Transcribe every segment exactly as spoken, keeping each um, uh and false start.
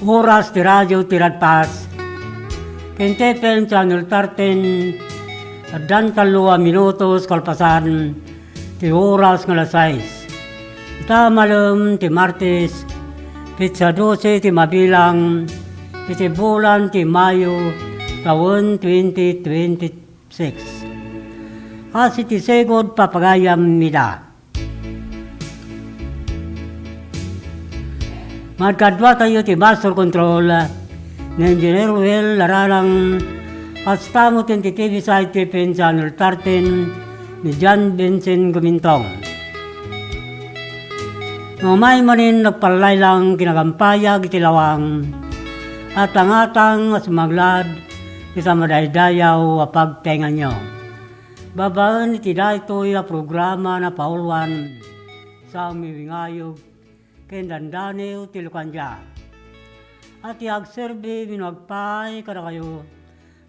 Oras ti Radyo ti Radpas. Ken ti F M Channel thirteen, addan tallo a minutos kalpasan ti oras nga alas sais. Ita malem ti Martes, petsa dose ti mabilang iti bulan ti Mayo, tawen twenty twenty-six. Kas iti sigud, papagayam ida. Magkaduatayo ti Master Control, ni Engineer Will Laralang, kasta met ti T V side ti F M Channel thirteen ni John Vincent Gumintong. No umay manen nagpallaylang kinagampayag iti lawang, atangatang a sumaglad ita madaydayaw a pagtaenganyo. Babaen iti daytoy a programa, napauluan Sammy Wingayog ken Dandaniw ti Lucandia. A ti agserbi wenno agpaay kadakayo,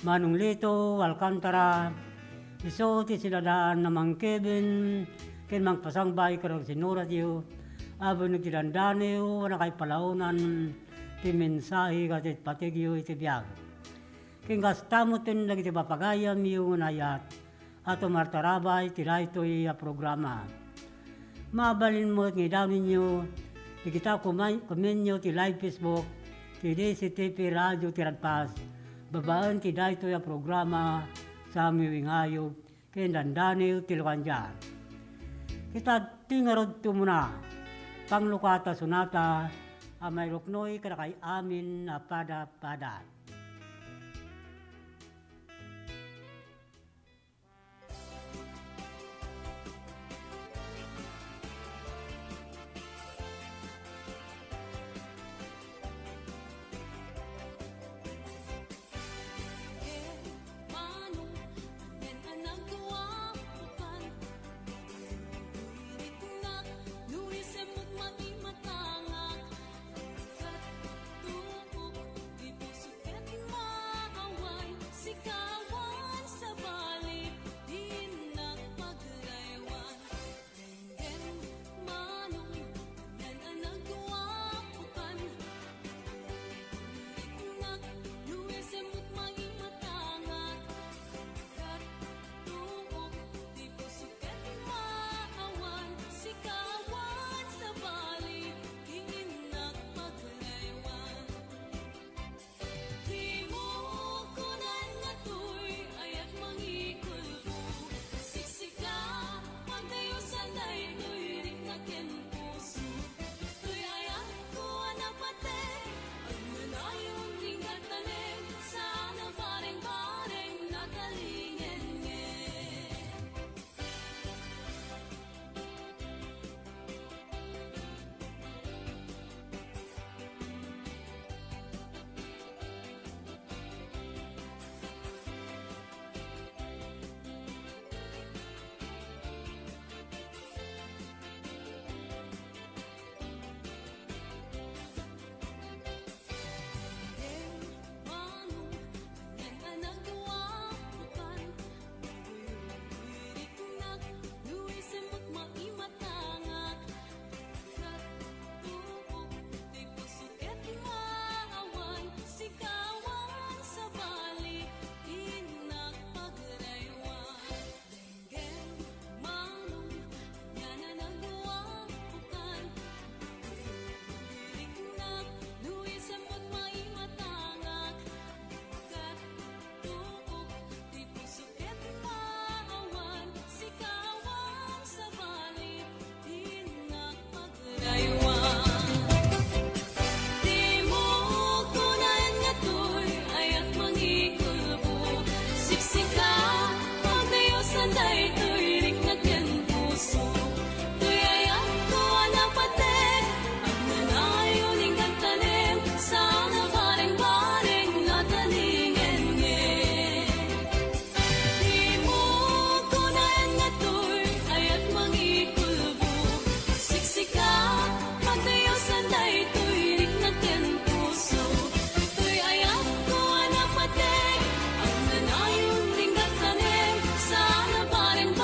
Manong Lito Alcantara, isu ti sinadaan a mangkeben ken mangpasangbay kadagiti sinuratyo a benneg ti dandaniw a nakaipalaonan ti mensahe ket ti pategyo iti biag. Ken kasta metten dagiti papagayamyo nga naayat a tumartarabay ti daytoy a programa. Mabalin met nga idaninyo dagita komen-, komenyo ti live Facebook ti D C T P Radio ti Radpas, babaen ti daytoy a programa, Sammy Wingayog ken Dandaniw ti Lucandia. Ita ti ngarud ti umuna, panglukata sonata a mairuknoy kadakay amin a pada-pada. Dimo kunan nga toy ayat mangikulbo. Siksika, pagdayosan daytoy rikna ken puso. Toy ayatko a napateg, agnanayon, ringgatanem, saan a bareng-bareng, natalingen nge. Siksika, pagdayosan daytoy rikna ken puso. Toy ayatko a napateg, agnanayon, ringgatanem, saan a bareng-bareng, natalingen nge. Dimo kunan nga toy ayat mangikulbo. Siksika, pagdayosan daytoy rikna ken puso. Toy ayatko a napateg, agnanayon, ringgatanem, saan a bareng-bareng,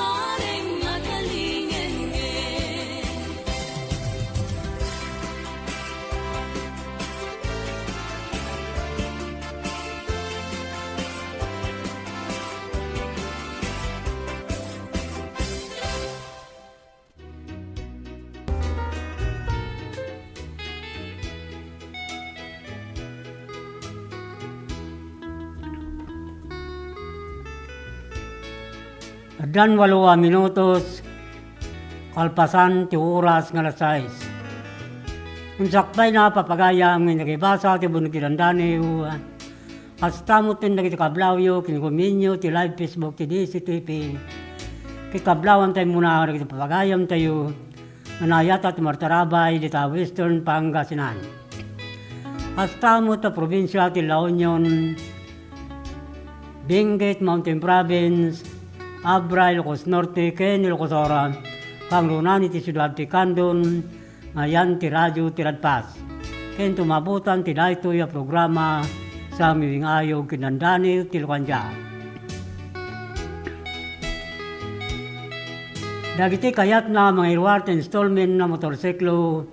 Addan walo a minutos kalpasan ti oras nga alas sais. Sakbay na, papagayam, nga nakibasa ti Buneg ti Dandaniw. Kasta met dagiti kablawyo ken kuminyo ti live Facebook ti D C T P. Ket kablawantayo muna dagiti papagayamtayo nga naayat ti martarabay dita Western Pangasinan. Kasta met a probinsia ti La Union, Benguet, Mountain Province, Abra, Ilocos Norte, ken Ilocos Sur, pangrunaan iti siudad ti Candon, nga ayan ti Radyo ti Radpas. Ken tumabutan ti daytoy a programa sa Miwing Ayog ken Dandaniw ti Lukandia. Dagiti kayatna a mangiruar ti installment a motorsiklo,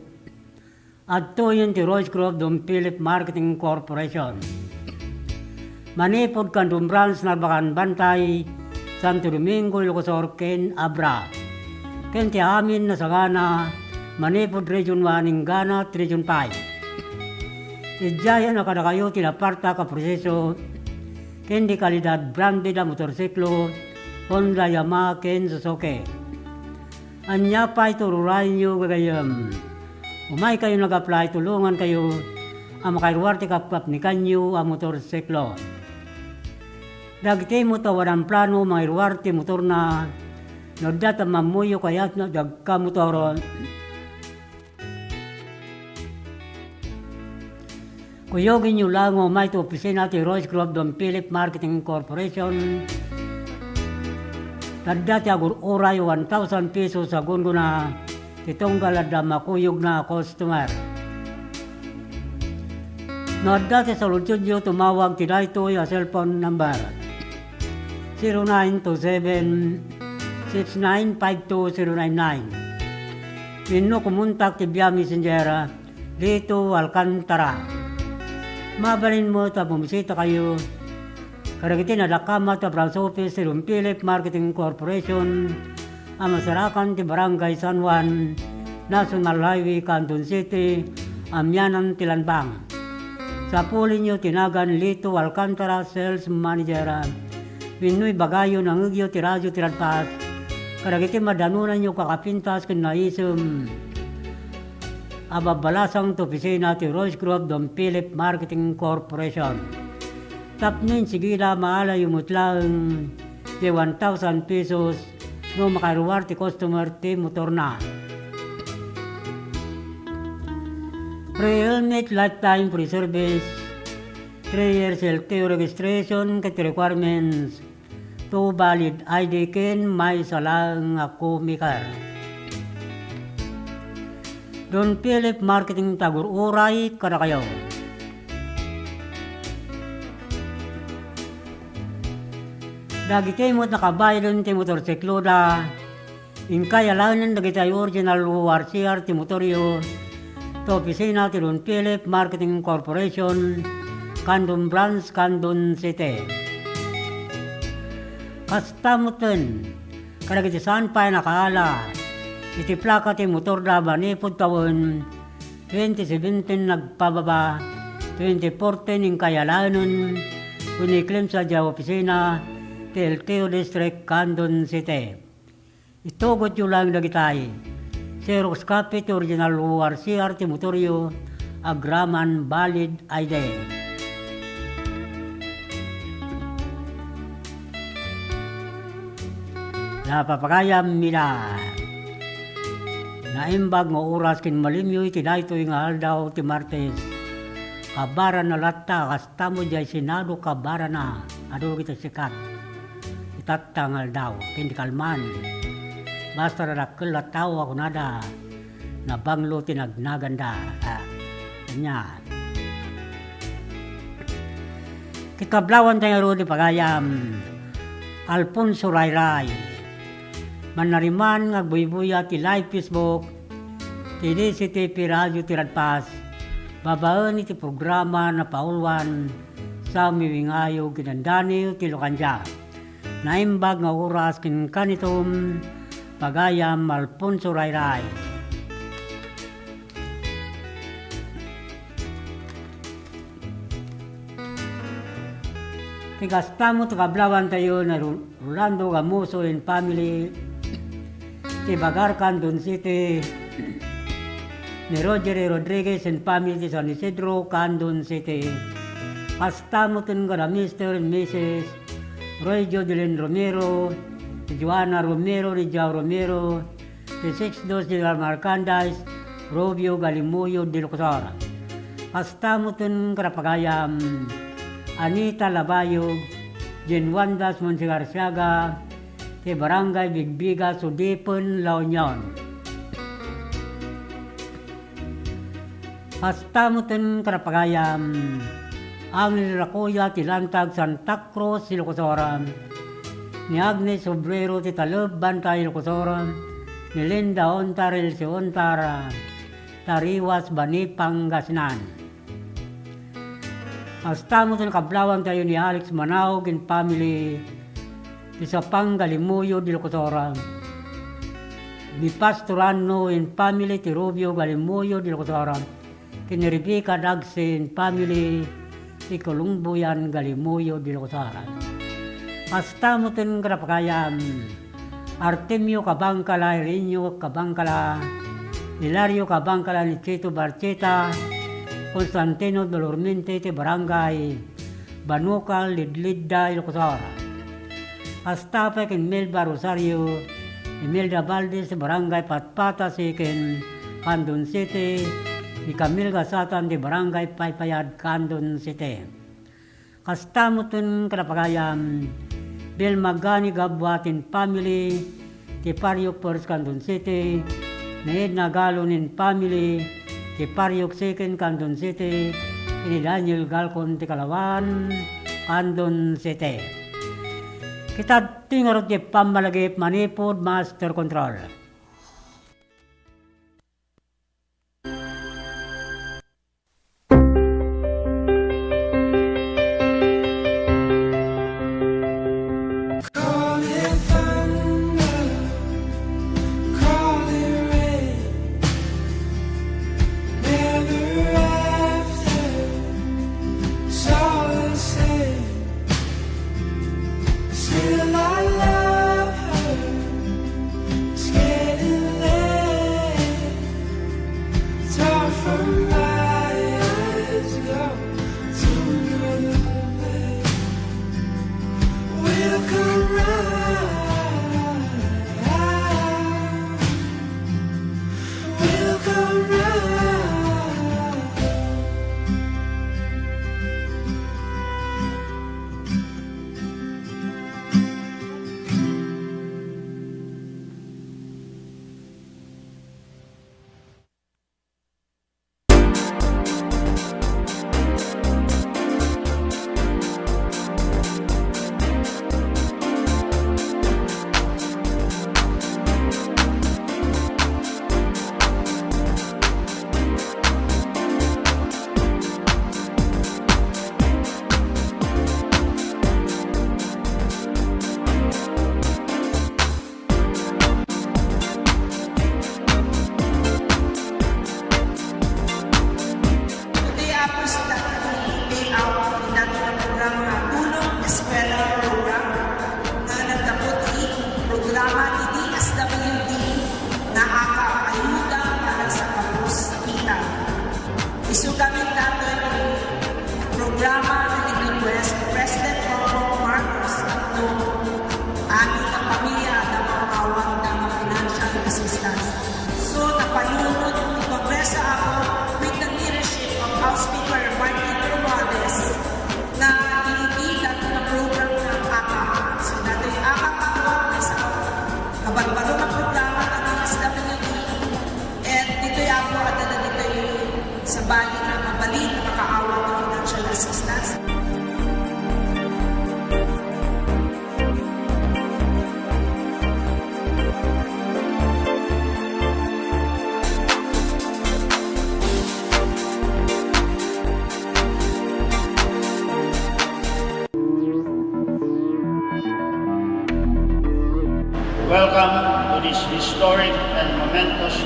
adtoyen ti Royce Group Don Philip Marketing Corporation. Manipud Candon Branch, Narbacan, Bantay, Santo Domingo, Ilocos Sur, ken Abra. Ken ti amin a sagana, manipud Region one inggana ti Region five. Idiayen a kadakayo ti napartak a proseso ken di kalidad branded a motorsiklo, Honda, Yamaha, ken Suzuki. Ania pay ti ururayenyo, gagayyem? Umaykayo nag-apply, tulongankayo a makairuar ti kapkapnikanyo a motorsiklo. Dagiti met a wadan plano mangiruar ti motorna, no adda ti ammammoyo kayatna ti agkamotor, kuyogenyo laeng nga umay ti opisina ti Royce Group Don Philip Marketing Corporation. Adda ti agur-uray one thousand pesos a gunggona ti tunggal adda makuyogna a customer. No adda ti saludsodyo, tumawag ti daytoy a cellphone number: zero nine two seven, six nine five two zero nine nine. Wenno kumontak ti via messenger, Lito Alcantara. Mabalin met a bumisitakayo kadagiti nadakamat a branch office ti Don Philip Marketing Corporation a masarakan ti Barangay San Juan, National Highway, Candon City, amianan ti Lanbang. Sapulenyo ti nagan Lito Alcantara, Sales Manager. Wenno ibagayo, nangngegyo ti Radyo ti Radpas kadagiti madanonanyo kakapintas ken naisem a babbalasang ti opisina ti Royce Group Don Philip Marketing Corporation. Tapno insigida, maalayo met laeng ti one thousand pesos no makairuar ti customer ti motorna. Free helmet, lifetime free service, three years L T O registration ket requirements, two valid I D ken maysa laeng a co-maker. Don Philip Marketing ti agur-uray kadakayo. Dagiti met nakabayaden ti motorsikloda, inkay alaenen dagiti original O R C R ti motoryo, ti opisina ti Don Philip Marketing Corporation, Candon Branch, Candon City. Kasta metten kadagiti saan pay nakaala iti plaka ti motorda manipud tawen twenty seventeen nagpababa, twenty fourteen inkay alaenen wenno i-claim sadiay opisina ti L T O District, Candon City. Itugotyo laeng dagitay: Xerox copy ti original O R C R ti motoryo, agraman valid I D. Napapagayam ida. Naimbag nga oras ken malimyo iti daytoy nga aldaw ti Martes. Kabarana latta, kasta met diay Senado, kabarana. Adu dagiti sikat ti tatta nga aldaw ken di kalman. Basta dadakkel a tao a kunada, nabanglo ti nagnaganda. Ah, ania. Ket kablawan tayo ngarud, pagayam, Alfonso Rayray. Mannariman nga agbuybuya ti live Facebook ti D C T P Radio ti Radpas, babaen iti programa Napauluan sa Miwing Ayog ken Dandaniw ti Lukandia. Naimbag nga oras ken kanitom, pagayam Alfonso Rayray. Ti kasta met ti kablawantayo ni Ro-, Rolando Gamuso and family, ti Bagar, Candon City, ni Roger Rodriguez and family ti San Isidro, Candon City. Kasta met kada Mister and Missus Roy Jodelin Romero, ni Joanna Romero, ni Joao Romero, ti Sixto General Merchandise, Rubio Galimuyo del Cosor. Kasta met kada pagayam, Anita Labayog, Jane Wanda Monsegarciaga, ti Barangay Bigbiga, Sudipen, La Union. Kasta met kada pagayam, Angel Racoya ti Lantag, Santa Cruz, Ilocos Sur, ni Agnes Obrero ti Taleb, Bantay, Ilocos Sur, ni Linda Ontar, Elsie Ontar, Tariwas, Bani, Pangasinan. Kasta met ti kablawantayo ni Alex Manaog and family, ti Sapang, Galimuyo del Cosor, ni Pastor Anno and family, ti Rubio, Galimuyo del Cosor, ken ni Rebecca Dagse and family, ti Columbuyan, Galimuyo del Cosor. Kasta met kada pagayam, Artemio Cabangcala, Irenio Cabangcala, Hilario Cabangcala, ni Chito Barcheta, Constantino Dolormente ti Barangay Banukal, Lidlidda, Ilocos Sur. Kasta pay ken Melba Rosario, Imelda Valdez, Barangay Patpata, Siken, Candon City, ni Camille Gasatan ti Barangay Paypayad, Candon City. Kasta met kada pagayam, Bel Magani Gabuatin family, ti Pariok First, Candon City, ni Edna Galon and family, ti Pariok Second, Candon City, ni Daniel Galcon ti Kalawan, Candon City. Kita ti ngarud ti pammalagip manipud Master Control. Call it thunder, call it rain, never after, it's all the same. Still I love her. It's getting late. It's hard for my eyes to go to another place. We'll come round. We'll come round. Today, Apo, sa dati ti layout ti dati nga programa nga Tulong Eskwela Program nga naggapu ti programa ti D S W D nga AKAP, Ayuda para sa Kapos-Sakitan. Isu gamin datoy ti programa nga nag-request ni President Bongbong Marcos Junior, amin nga pamilya adda maawat nga financial assistance. So, napanunot ti Kongreso, Apo, with the leadership of House Speaker Martin Romualdez, nga iniitan nga program nga AKAP. So, datoy AKAP, Apo, nga sa kabarbaro nga programa nga D S W D, and ditoy, Apo, adda dagitoy sabali nga mabalin nga makaawat ti financial assistance. Welcome to this historic and momentous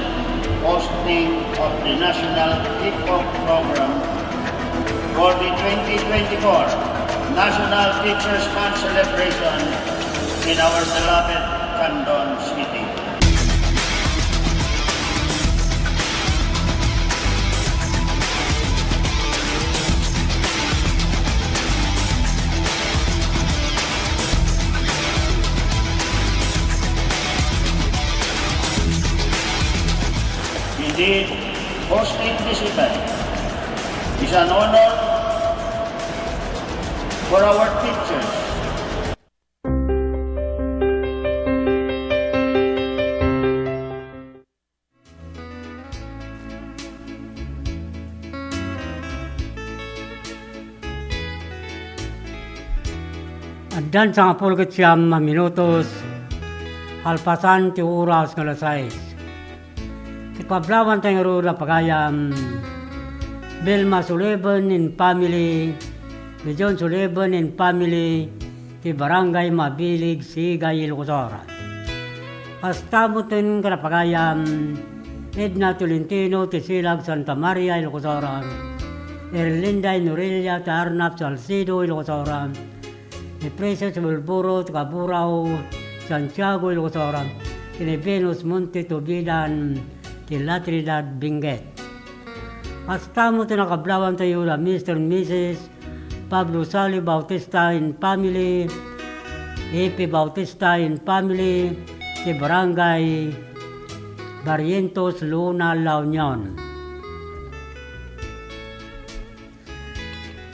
posting of the National Kickoff Program for the twenty twenty-four National Teachers Month celebration in our beloved Candon City. Indeed, hosting this event is an honor for our teachers. Addan sangapulo ket siam a minutos, kalpasan ti oras nga alas sais. Ti kablawanta ngarud a pagayam, Vilma Sullivan and family, John Sullivan and family, ti Barangay Mabilig, Sigay, Ilocos Sur. Kasta met ken kada pagayam, Edna Tolentino ti Silag, Santa Maria, Ilocos Sur. Erlinda Inorella ti Arnap, Salcedo, Ilocos Sur. Ni Precious Bulburo ti Kaburao, Santiago, Ilocos Sur. Ken ni Venus Monte Tubidan ti La Trinidad, Benguet. Kasta met ti nakablawantayo da Mister and Missus Pablo Sali Bautista and family, Epe Bautista and family, ti Barangay Barrientos, Luna, La Union.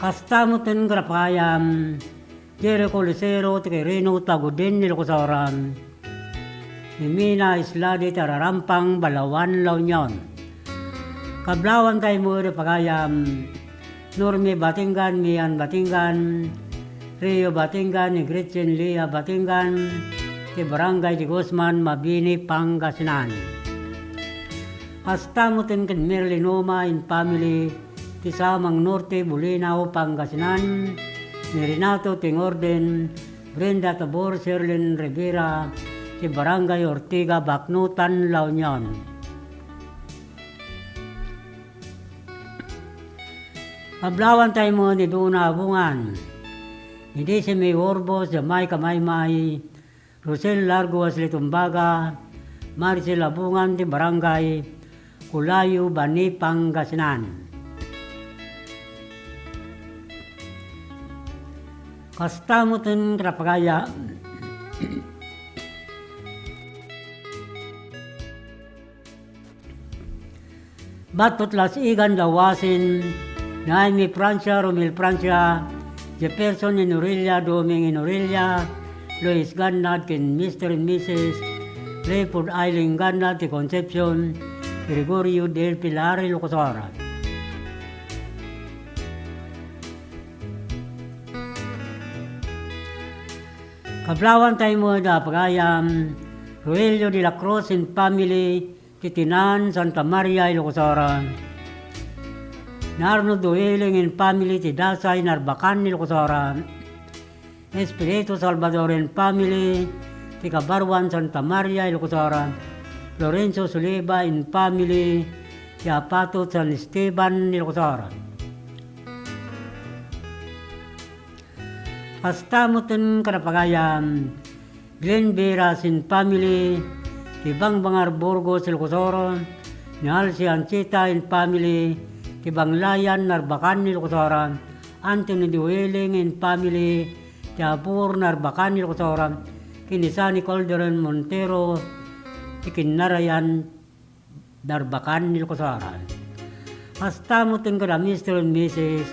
Kasta met ken kada pagayam, Jericho Lucero ti Quirino, Taguden, Ilocos Sur. Ni Mina Islade ti Ararampang, Balaoan, La Union. Kablawantay met da pagayam, Normi Batingan, Mian Batingan, Rio Batingan, ni Gretchen Lia Batingan, ti Barangay de Guzman, Mabini, Pangasinan. Kasta met ken Merlinoma and family, ti Samang Norte, Bolinao, Pangasinan, ni Renato Tingorden, Brenda Tabor, Sherlyn Rivera, ti Barangay Ortiga, Baknotan, La Union. Kablawantay met ni Dona Abungan, ni Desi May Urbos, Jamaica Maymay, Rosel Largo, Asli Tumbaga, Maricel Abungan ti Barangay Culayo, Bani, Pangasinan. Kasta met ken kada pagayam, Batput Lasigan, Dawasin, Jaime Francia, Romel Francia, Jefferson Inorella, Doming Inorella, Luis Gannad, ken Mister and Missus Clifford Eileen Gannad ti Concepcion, Gregorio del Pilar, Ilocos Sur. Kablawantay met da pagayam, Rogelio de la Cruz and family, ti Tinan, Santa Maria, Ilocos Sur. Ni Arnold Uhiling and family, ti Dasay, Narbacan, Ilocos Sur. Espiritu Salvador and family, ti Kabaruan, Santa Maria, Ilocos Sur. Lorenzo Soliva and family, ti Apato, San Esteban, Ilocos Sur. Kasta met ken kada pagayam, Glenn Vera and family, ti Bangbangar, Burgos, Ilocos Sur, ni Alci Ancheta and family, ti Banglayan, Narbacan, Ilocos Sur, Anthony Dueling and family, ti Abur, Narbacan, Ilocos Sur, ken ni Sunny Calderon Montero, ti Kinnarayan, Narbacan, Ilocos Sur. Kasta met ken kada Mister and Missus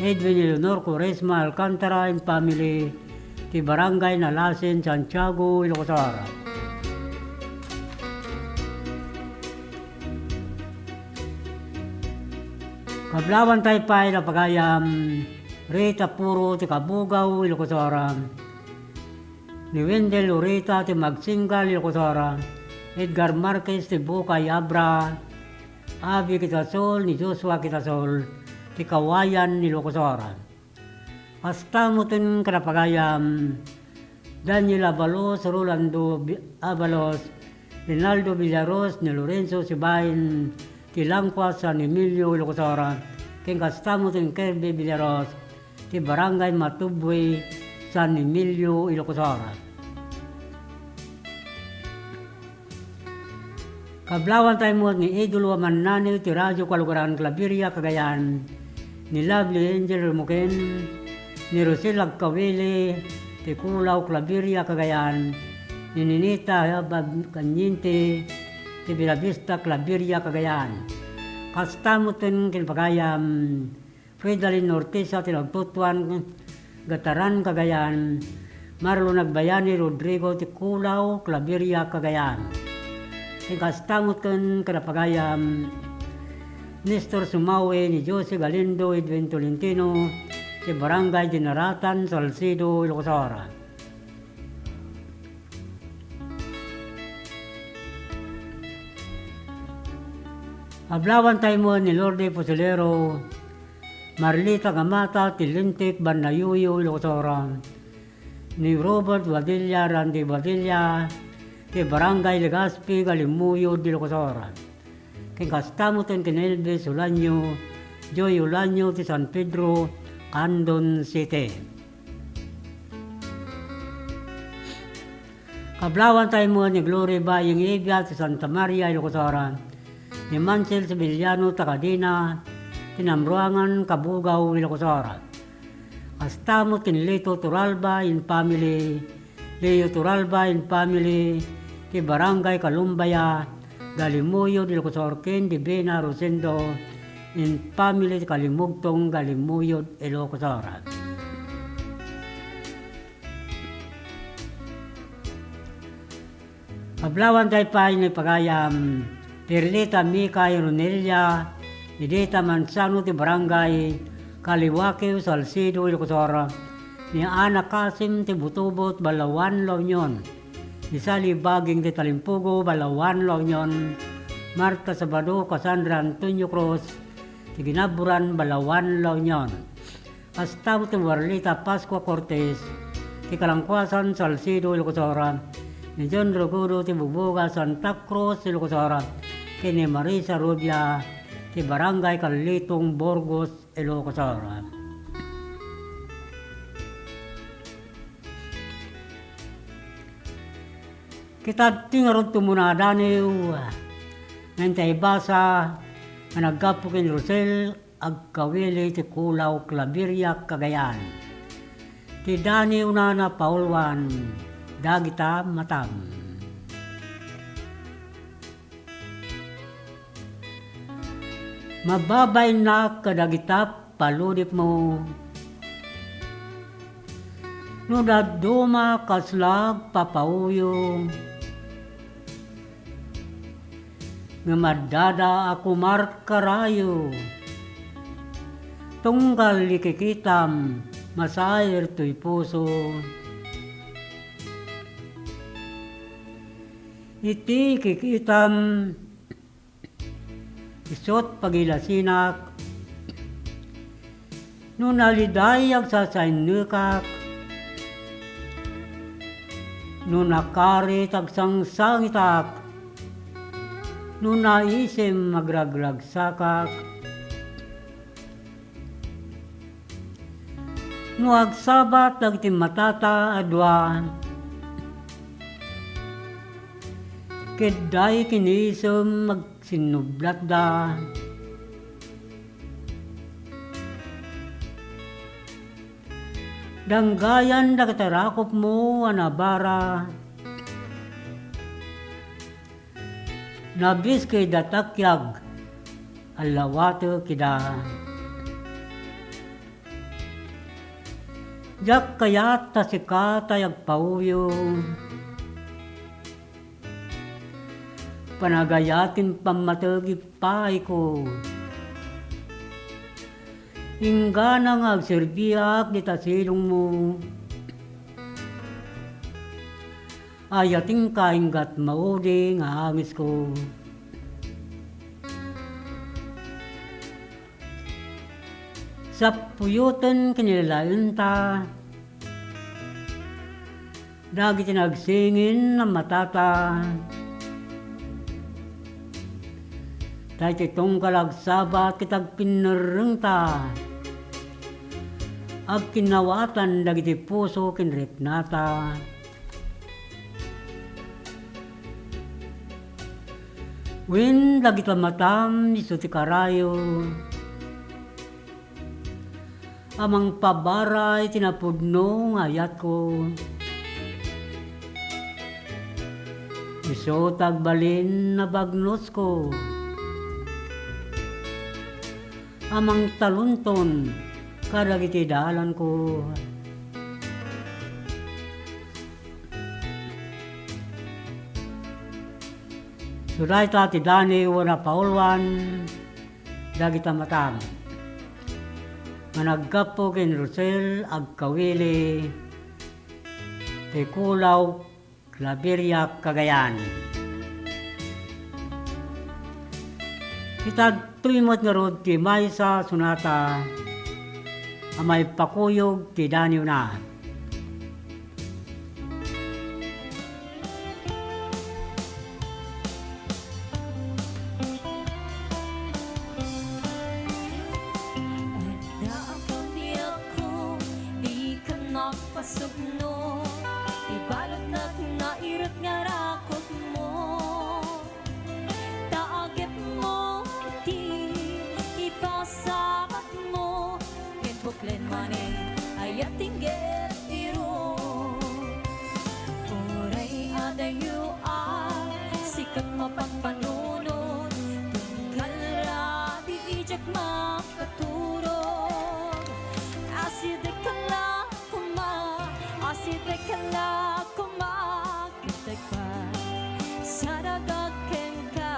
Edwin Eleanor Cuaresma Alcantara and family, ti Barangay Nalasen, Santiago, Ilocos Sur. Kablawantay pay da pagayam, Rita Puro ti Cabugao, Ilocos Sur. Ni Wendell Ureta ti Magsinggal, Ilocos Sur. Edgar Marquez ti Bukay, Abra. Avi Quitasol, ni Joshua Quitasol, ti Kawayan, Ilocos Sur. Kasta met ken kada pagayam, Daniel Abalos, Rolando Bi-, Abalos, Rinaldo Villaros, ni Lorenzo Sibain, ti Langcua, San Emilio, Ilocos Sur, ken kasta met ken Kirby Villaros, ti Barangay Matubwe, San Emilio, Ilocos Sur. Kablawanta met ni idolo a mannani ti Radyo Kalugaran Claveria, Cagayan, ni Lovely Angel Remoquin, ni Rosel Agkawili ti Kulaw, Claveria, Cagayan, ni Ninita Habab Kanyinte ti Bellavista, Claveria, Cagayan. Kasta met ken pagayam Fridalin Ortiz ti nagtutuan, Gataran, Cagayan, Marlon Agbayani Rodrigo ti Kulaw, Claveria, Cagayan. Ken kasta met ken kadapagayam, Nestor Sumawi ni Jose Galindo Edwin Tolentino ti Barangay Dinaratan, Salcedo, Ilocos Sur. Ablawanta met ni Lourdes Fusilero, Marlita Gamata ti Lintik, Banayuyo, Ilocos Sur, ni Robert Badilla, Randy Badilla ti Barangay Legazpi, Galimuyod, Ilocos Sur. Ken kasta met ken Elvis Ulanio, Joy Ulanio ti San Pedro, Candon City. Kablawanta met ni Glory Baying Evia ti Santa Maria, Ilocos Sur, ni Mansel Sevillano ta Cadena ti Namruangan, Cabugao, Ilocos Sur. Kasta met ken Lito Toralba and family, Leo Toralba and family ti Barangay Calumbaya, Galimuyod, Ilocos Sur, ken Divina Rosendo and family ti Kalimugtong, Galimuyod, Ilocos Sur. Ablawanta pay ni pagayam Perlita Mika Ironelia, Edita Manzano ti Barangay Kaliwakeo, Salcedo, Ilocos Sur, ni Ana Kasim ti Butubot, Balaoan, La Union, ni Sally Baging ti Talimpugo, Balaoan, La Union, Marta Sabado, Cassandra Antonio Cruz ti Ginaburan, Balaoan, La Union. Kasta met ni Warlita Pascua Cortez ti Kalangkuasan, Salcedo, Ilocos Sur, ni John Rogudo ti Bubuga, Santa Cruz, Ilocos Sur, ken ni Marisa Rubia ti Barangay Carletong, Burgos, Ilocos Sur. Kitad ti ngarud tumuna a daniw nga intay basa nga naggapu ken Rosel Agkawili ti Kulaw, Claveria, Cagayan. Ti daniwna a napauluan, dagita matam. Mababainnak kadagita paludipmo. No dadduma kasla agpapauyo, ngem addada a kumarkarayo. Tunggal ikikitam, masair toy puso. Iti ikikitam, isut' pagilasinak. No naliday, agsasainekak. No nakarit, agsangsangitak. No naisim, agragragsakak. No agsabat dagiti matata a dua, ket dayta ken isem agsinnublatda. Danggayan dagiti rakupmo a nabara. Nabiskeg a takiag, allawatek ida. Diak kayat ta sika tay agpauyo. Panagayat ken pammateg ippaayko. Inggana nga agserbiak dita silongmo. Ayatenka inggat maudi nga angesko. Sappuyoten ken ilalaenta dagiti nagsingin a matata. Ta iti tunggal agsabat ket agpinnerrengta. Agkinnawatan dagiti puso ken riknata. Wen dagita matam isu ti karayo a mangpabaray ti napudno nga ayatko. Isu ti agbalin a bagnosko a mangtalonton kadagiti dalanko. Isu dayta ti daniw a napauluan dagita matam nga naggapu ken Rosel Agkawili ti Kulaw, Claveria, Cagayan. Ita daytoy met ngarud ti maysa a sonata a maipakuyog ti daniwna. Adda a pamiakko, dikan agpasubno, ibaludnak nga irut nga rakotmo. Ta agepmo iti ipasabatmo, ket buklen manen, ayat ti inggep irut. Uray adayo a sikat mapanpanunot, tunggal ra ti idiak makaturog. Asideg la koma, asideg la koma, ket agpagsaragak kenka.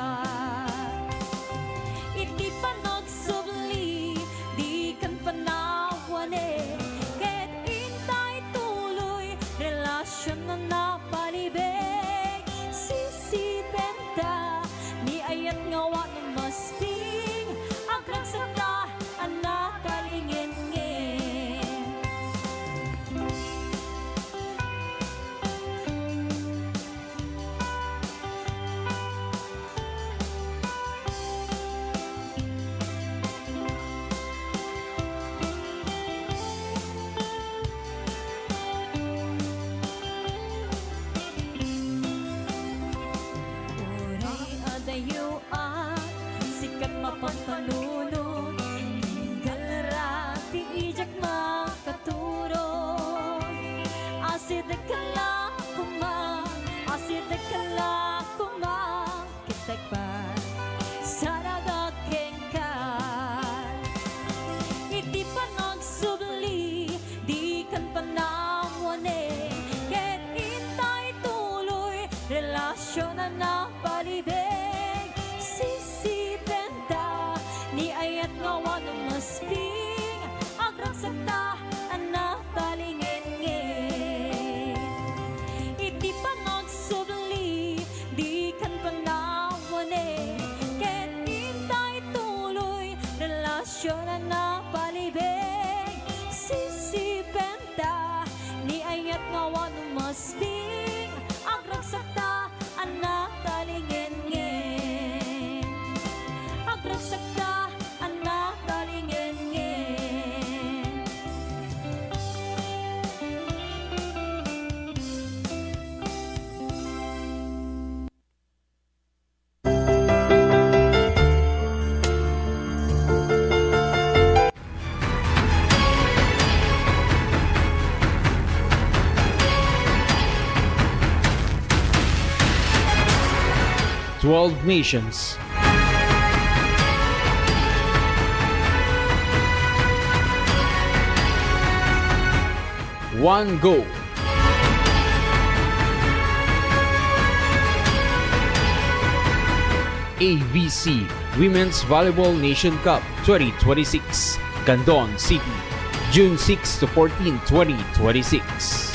Iti panagsubli, dikan panawanen, ket intay tuloy, relasion a napalibeg. Sisipenta, ni ayat nga awan masping, agragsakta a nakalinginngin. Uray adayo a sikat mapanpanunot, tunggal ra ti idiak makaturog. Asideg la koma, asideg la koma, ket agpagsaragak kenka. Iti panagsubli, dikan panawanen, ket intay tuloy, relasion a napalibeg. Sisipenta, ni ayat nga awan masping, agragsakta a nakalinginngin. Iti panagsubli, dikan panawanen, ket intay tuloy, relasion a napalibeg. Sisipenta, ni ayat nga awan masping, agragsakta a nakalinginngin. Agragsakta a nakalinginngin. Twelve nations. One goal. A V C Women's Volleyball Nation Cup twenty twenty-six, Candon City, June six to fourteen, twenty twenty-six.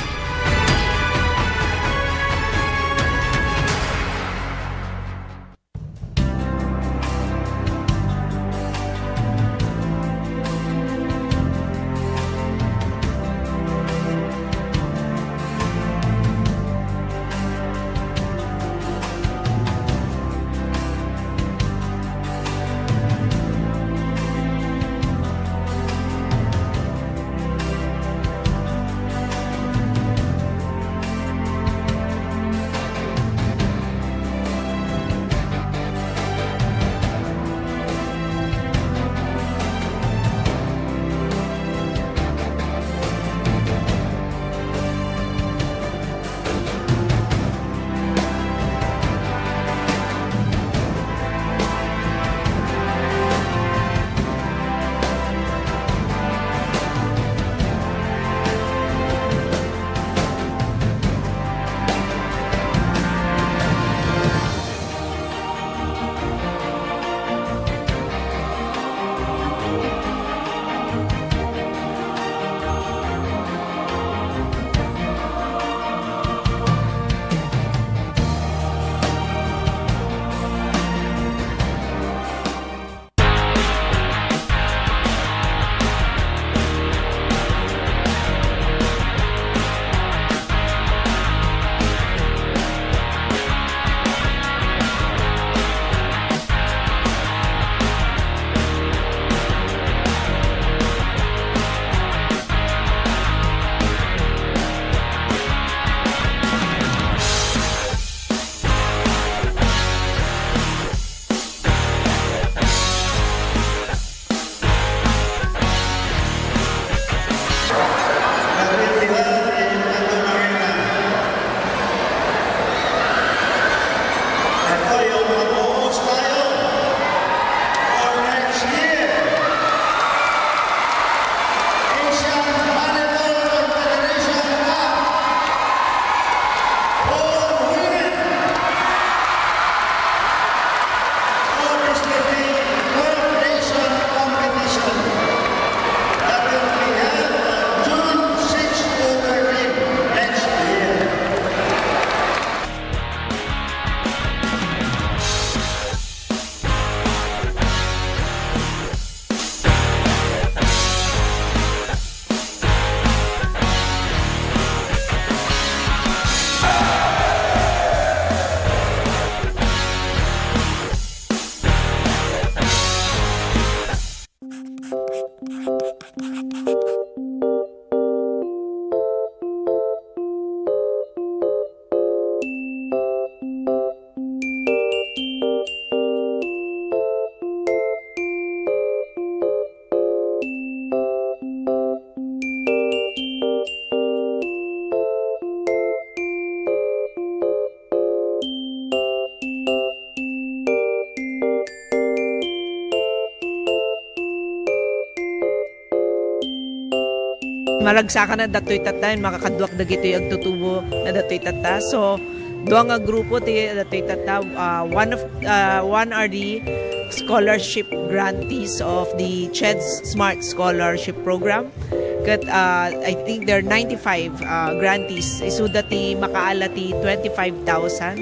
Maragsakan na datoy tatta, makakaduak dagitoy agtutubo na datoy tatta. So, dua nga grupo ti datoy tatta. Uh, one of uh, one are the scholarship grantees of the CHEDS Smart Scholarship Program. Ket uh, I think there are ninety-five uh, grantees. Isuda ti makaala ti twenty-five thousand.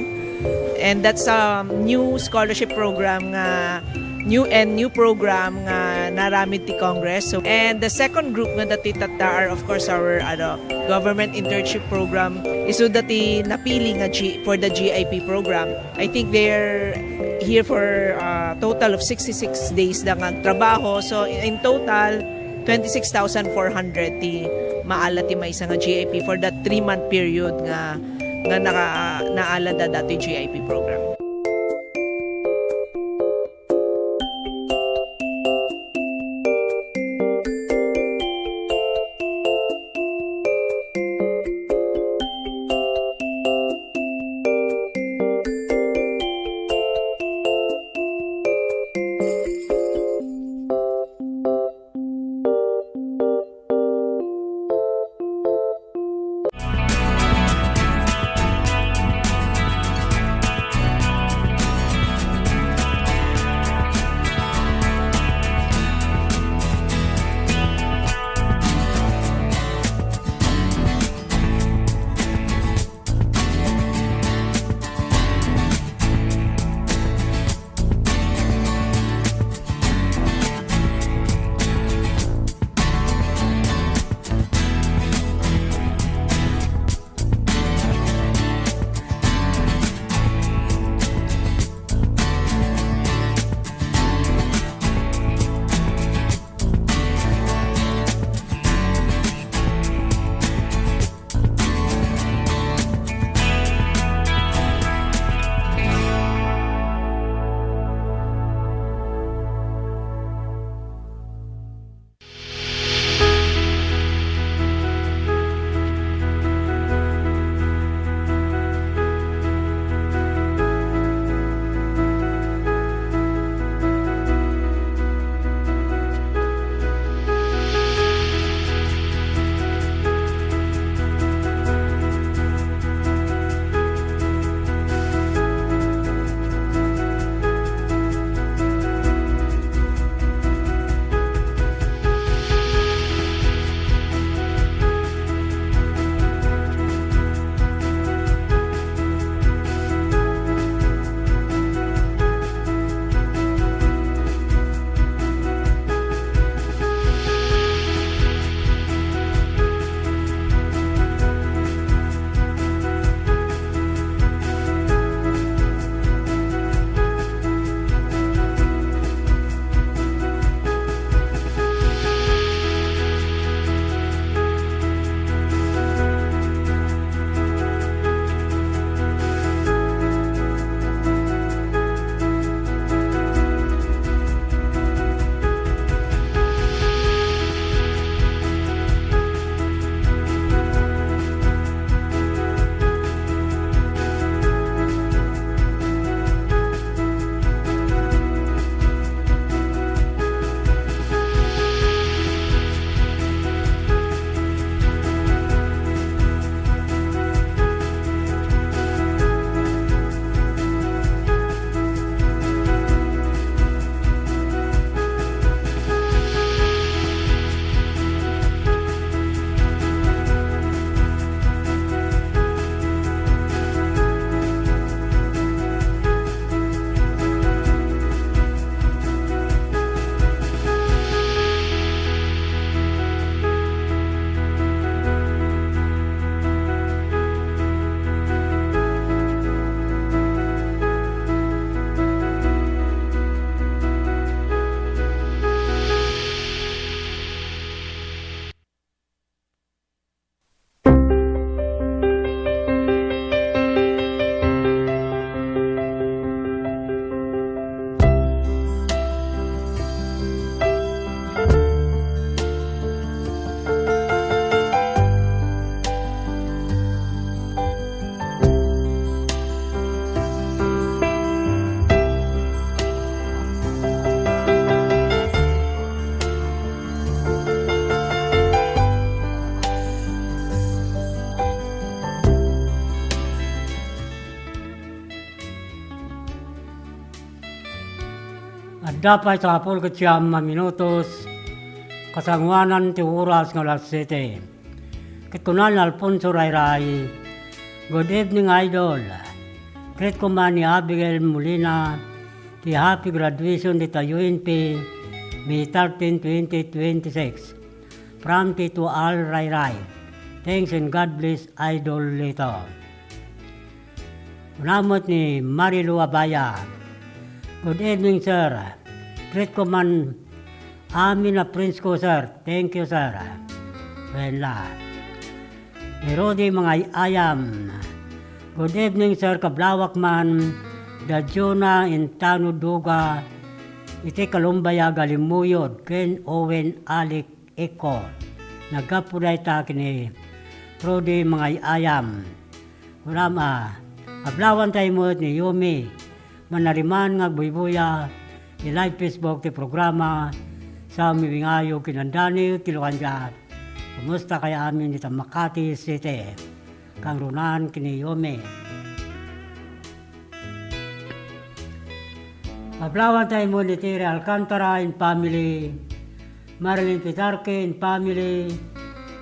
And that's a new scholarship program nga new and new program nga naramid ti Congress. So, and the second group nga dati tatta are, of course, our ano, government internship program. Isu dati napili nga G, for the G I P program. I think they're here for a total of sixty-six days da nga trabaho. So, in total, twenty-six thousand four hundred ti maala ti maysa nga G I P for that three-month period nga nga naka, naalada dati G I P program. Adda pay tapol ket siam a minutos, kasangoanan ti oras nga alas siete. Ket kuna ni Alfonso Rayray, "Good evening, Idol. Greet ko man ni Abigail Molina, ti happy graduation dita U N P, May thirteen, twenty twenty-six. From Tito Al Rayray. Thanks and God bless, Idol Lito." Kuna met ni Marilu Abaya, "Good evening, sir. Greet ko man amin a friends ko, sir. Thank you, sir." Wen la. Ni Rudy Mangay-ayam, "Good evening, sir. Kablawak man da Jonah Intano Duga iti Kalumbayag a Limuyod ken Owen Alik Eko, naggapu dayta ken ni Rudy Mangay-ayam." Kunam a, kablawantay met ni Yumi Manariman nga agbuybuya iti live Facebook ti programa, sa umiwingayo ken Andani ti Lukandia. Kumusta kaya amin ita Makati City? Kangrunan ken ni Yumi. Kablawantay met ni Tere Alcantara and family, Marilyn Pitarque and family,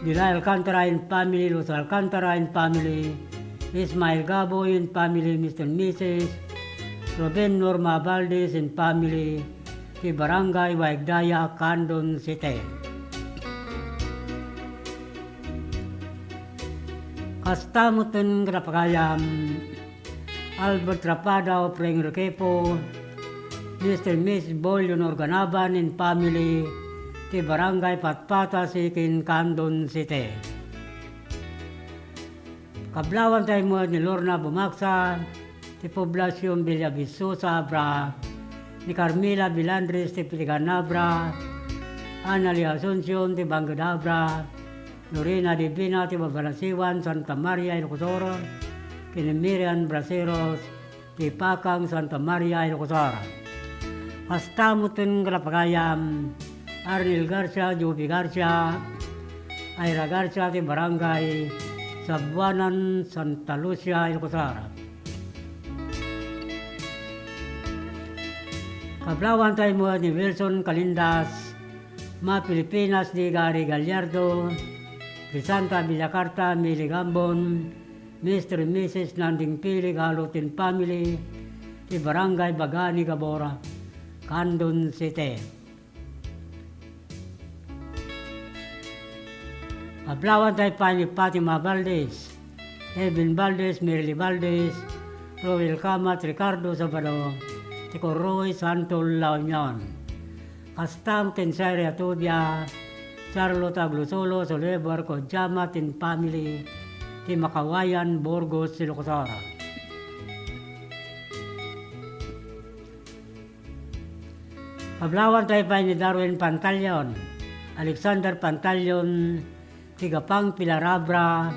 Dilay Alcantara and family, Luz Alcantara and family, Ismael Gaboy and family, Mister and Missus Ruben Norma Valdez and family, ti Barangay Waigdaya, Candon City. Kasta met ken kada pagayam, Albert Rapada of Reng Requepo, Mister and Missus Boy Leonor Ganaban and family, ti Barangay Patpata, Siquin, Candon City. Kablawantay met ni Lorna Bumaksa, ti Poblacion Villavicosa, Abra, ni Carmela Bilandres, ti Piligan, Abra, Annalie Asuncion, ti Bangked, Abra, Lorena Divina ti Babalasiwan, Santa Maria, Ilocos Sur, ken ni Miriam Braceros, ti Pakang, Santa Maria, Ilocos Sur. Kasta met ken kada pagayam, Arnel Garcia, Joby Garcia, Ira Garcia, ti Barangay Sabuanan, Santa Lucia, Ilocos Sur. Kablawantay met ni Wilson Calindas, Ma Filipinas, di Gary Gallardo, Crisanta Villacarta, Mili Gambon, Mister and Missus Nanding Pili Galot and family, ti Barangay Bagani Gabora, Candon City. Kablawantay pay ni Fatima Valdez, Evelyn Valdez, Merly Valdez, Roel Camat, Ricardo Sabado, ti Corroy, Santol, La Union. Kasta met ken Shaira Tobia, Charlotte Aglosolo, Oliver Kojama and family, ti Makawayan, Burgos, Ilocos Sur. Kablawantay pay ni Darwin Pantaleon, Alexander Pantaleon, ti Gapang, Pilar, Abra,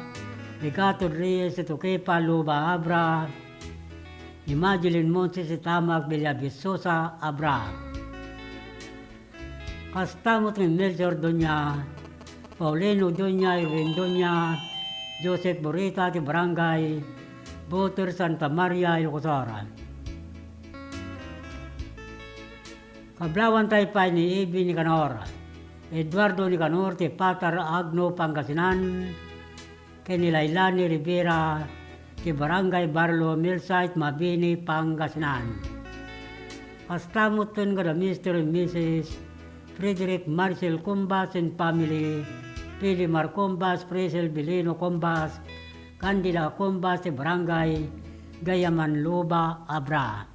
ni Gato Reyes, ti Tuquepa, Luba, Abra, ni Madeline Montes, ti Tamac, Villavicosa, Abra. Kasta met ni Melchor Doña, Paulino Doña, Irwin Doña, Joseph Burita, ti Barangay Buter, Santa Maria, Ilocos Sur. Kablawantay pay ni Evi Nicanor, Eduardo Nicanor, ti Patar, Agno, Pangasinan, ken ni Lailani Rivera, ti Barangay Barlo, Millsite, Mabini, Pangasinan. Kasta met ken kada Mister and Missus Frederick Marcel Cumbas and family, Pilimar Cumbas, Priscil Bilino Cumbas, Candida Cumbas, ti Barangay Gayaman, Luba, Abra.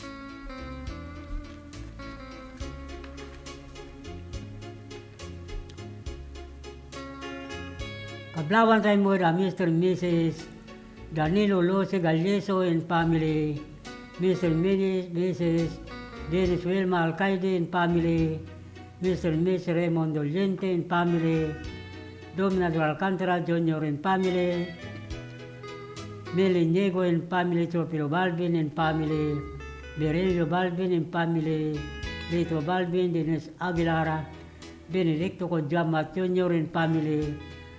Kablawantay met a Mister and Missus Danilo Lucy Galleso and family, Mister and Missus Dennis Wilma Alcaide and family, Mister and Missus Raymond Doliente and family, Dominador Alcantara Junior and family, Mel Inigo and family, Teofilo Balbin and family, Virilio Balbin and family, Lito Balbin, Dennis Aguilar, Benedicto Codiamat Junior and family,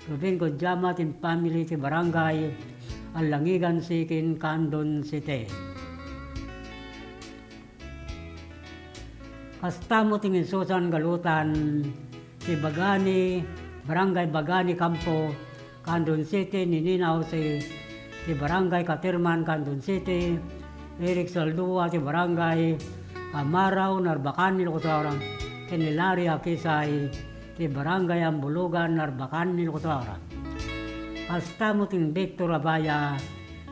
Ruben Codiamat and family, ti Barangay Alangigan, Siquin, Candon City. Kasta met ti insusan nga lutan ti Bagani, Barangay Bagani Campo, Candon City, ni Nina Jose, ti Barangay Caterman, Candon City, Eric Saldua, ti Barangay Amarao, Narbacan, Ilocos Sur, ken ni Larry Akisay, ti Barangay Ambulugan, Narbacan, Ilocos Sur. Kasta met ni Victor Abaya,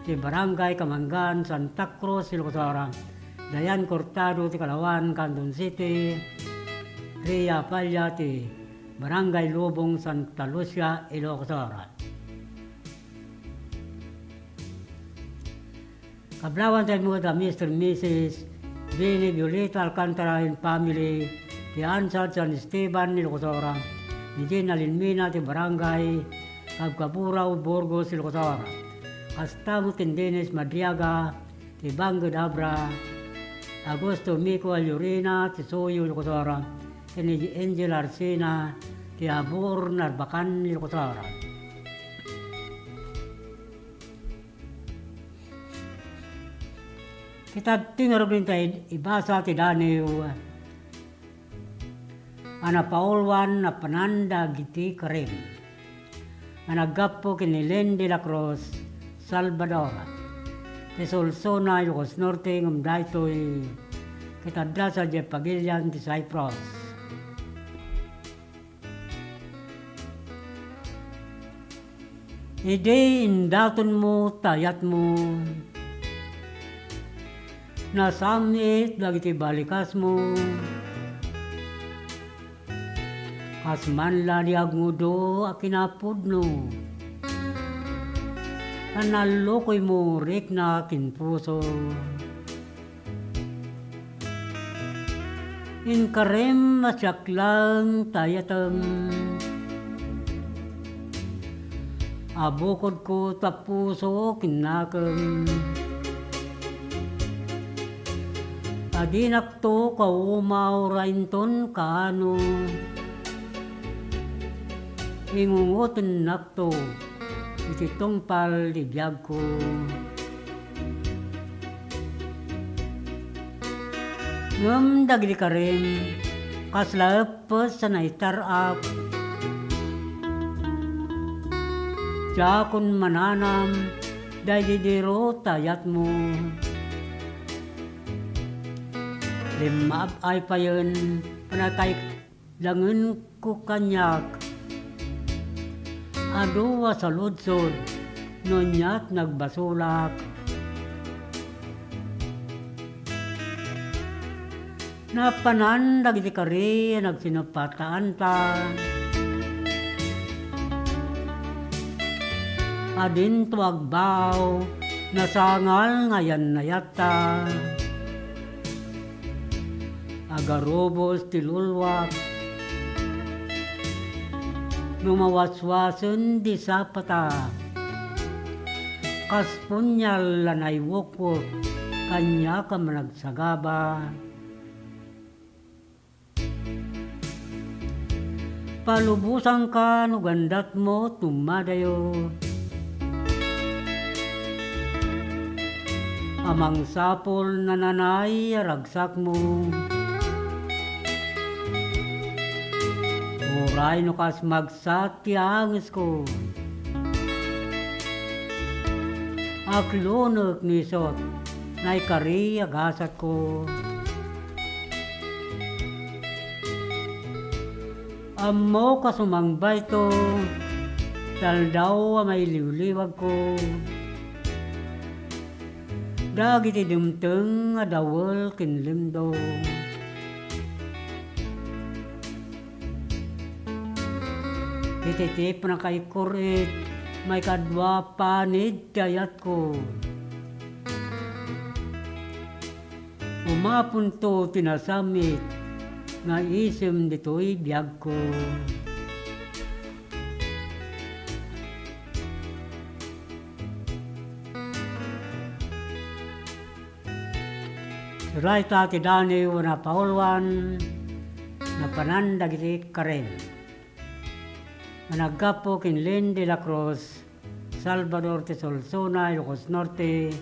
ti Barangay Kamangan, Santa Cruz, Ilocos Sur, Dayan Cortado ti Kalawan, Candon City, Ria Palla ti Barangay Lubong, Santa Lucia, Ilocos Sur. Kablawan tayo met a Mister Missus Benny Violeta Alcantara and family ti Ansad, San Esteban, Ilocos Sur, ni Gina Linmina ti Barangay Kabkaburao, Burgos, Ilocos Sur. Kasta met ken Dennis Madriaga, ti Banged Abra, Augusto Mico Allurina, ti Suyo, Ilocos Sur, ken ni Angel Arsina, ti Abor, Narbacan, Ilocos Sur. Kitadto nga ruginta ibasa ti daniw a napauluan napanan dagiti karim nga naggapu ken ni Len de la Cruz Salvador, ti Solsona, Ilocos Norte, ngem daytoy ket adda sadiay pagilian ti Cyprus. Idi indatonmo ti ayatmo, nasam-it dagiti balikasmo, kas manla di agmudo a kinapudno, ta nallukoymo rikna ken puso. Inkarem a siak laeng ti ayatem, a bukodko ta puso ken nakem. Ta dinakto kaumaw ra inton kaano, ingungotennak to iti tungpal ti biagko. Ngem dagiti karim, kasla eppes a naitar-ak. Diakon mananam daydi diro ti ayatmo. Limmab-ay payen, panatay dangenko kaniak. Adu a saludsod no ania ti nagbasolak. Napanan dagiti kari a nagsinupataanta. Adinto agbao, nasangal nga ayannayatta. Agarubos ti luluak no mawaswasen ti sapata. Kas punyal a naiwukok, kaniak a managsagaba. Palubosanka no gandatmo tumadayo. A mangsapul nananay a ragsakmo. Uray no kas magsat ti angesko. Aklonek no isut, naikari a gasatko. Ammok a sumangbayto, ti aldaw a mailiwliwagko. Dagiti dimteng a dawel ken limdo. Iti ti panakaikkur-it, maikadua panid ti ayatko. Umaponto ti nasamit nga isem ditoy biagko. Dayta ti daniw a napauluan napanan dagiti karim nga naggapu ken Len de la Cruz Salvador ti Solsona, Ilocos Norte,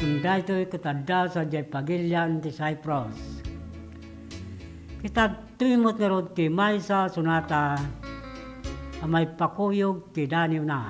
ngem daytoy ket adda sadiay pagilian ti Cyprus. Ita daytoy met ngarud ti maysa a sonata a maipakuyog ti daniwna.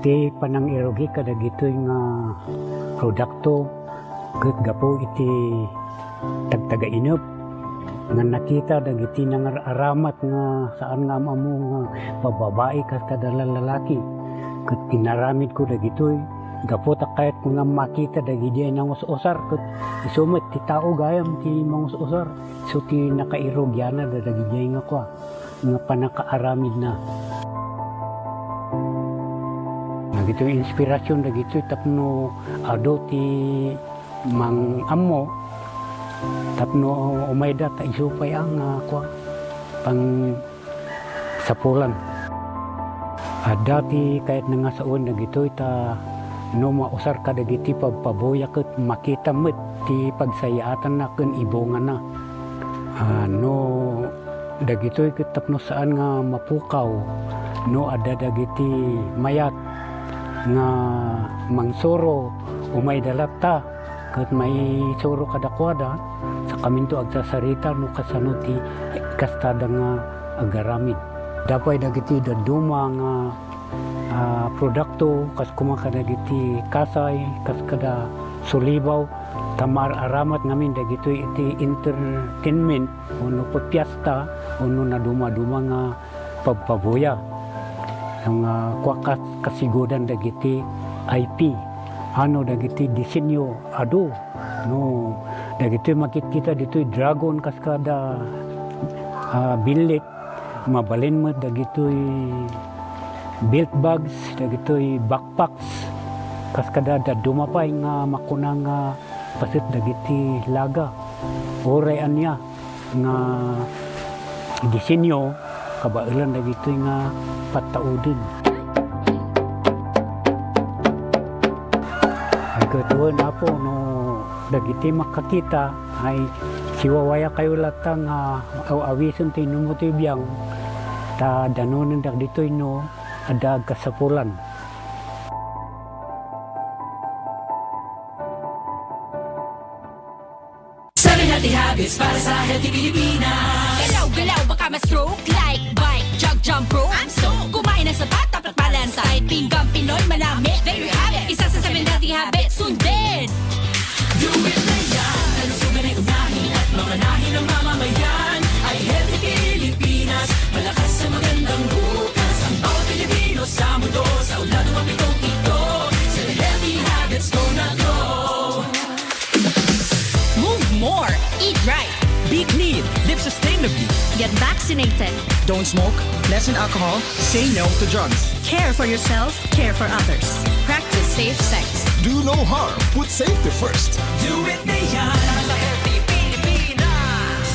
Ti panangirugi kadagitoy nga produkto ket gapu iti tagtagainep nga nakita dagiti nangar-aramat nga saan nga am-ammo nga bababai kas kada lalaki. Ket inaramidko dagitoy gapu ta kayatko nga makita dagidiay nangus-usar ket isu met ti tao gayam ti mangus-usar. Isu ti nakairugianna dagidiay nga kua, nga pannakaaramidna. Dagitoy inspirasyon dagitoy tapno adu ti mang-ammo tapno umayda ta isu pay a nga kua, pangsapulan. Adda ti kayatna nga sawen dagitoy ta no mausar kadagiti pabpabuya ket makita met ti pagsayaatanna ken ibungana. Ah, no dagitoy ket tapno saan nga mapukaw, no adda dagiti mayat nga mangsuro, umayda latta ket maisuro kadakuada, sakaminto agsasarita no kasano ti kastada nga agaramid. Adda pay dagiti dadduma nga, ah, produkto, kas koma kadagiti kasay, kas kada sulibaw, ta maar-aramat ngamin dagitoy iti entertainment, wenno piesta, wenno nadumaduma nga pabpabuya. Nga kua kas-, kasigudan dagiti I P. Ano dagiti disenyo adu. No, dagitoy makitkita ditoy dragon kas kada, ah, binlit. Mabalin met dagitoy belt bags, dagitoy backpacks. Kas kada dadduma pay nga makuna nga paset dagiti laga. Uray ania nga disenyo, kabaelan dagitoy nga pattauden. Ay, ket wen, Apo, no dagiti makakita, ay, siwawayakayo latta nga aw-awisen ti inummo ti biang, ta danonen dagitoy no adda agkasapulan. Seven healthy habits para sa healthy Pilipinas. Galaw-galaw, baka ma-stroke. Like, bike, jog, jump rope. I'm so. Kumain ng sapat, dapat balansay. Pinggang Pinoy, malami. There you have it. Isa sa seven healthy habits. Sundin. Do it na yan. Kalusugan ay unahin at mamanahin ng mamamayan. Ay healthy Pilipinas. Malakas sa magandang bukas. Ang bawat Pilipino sa mundo. Sa ulado ang pitong ito. Seven healthy habits, go na go. Move more, eat right. Be clean, live sustainably. Get vaccinated. Don't smoke, lessen alcohol, say no to drugs. Care for yourself, care for others. Practice safe sex. Do no harm, put safety first. Do it na yan. Sa healthy Pilipinas.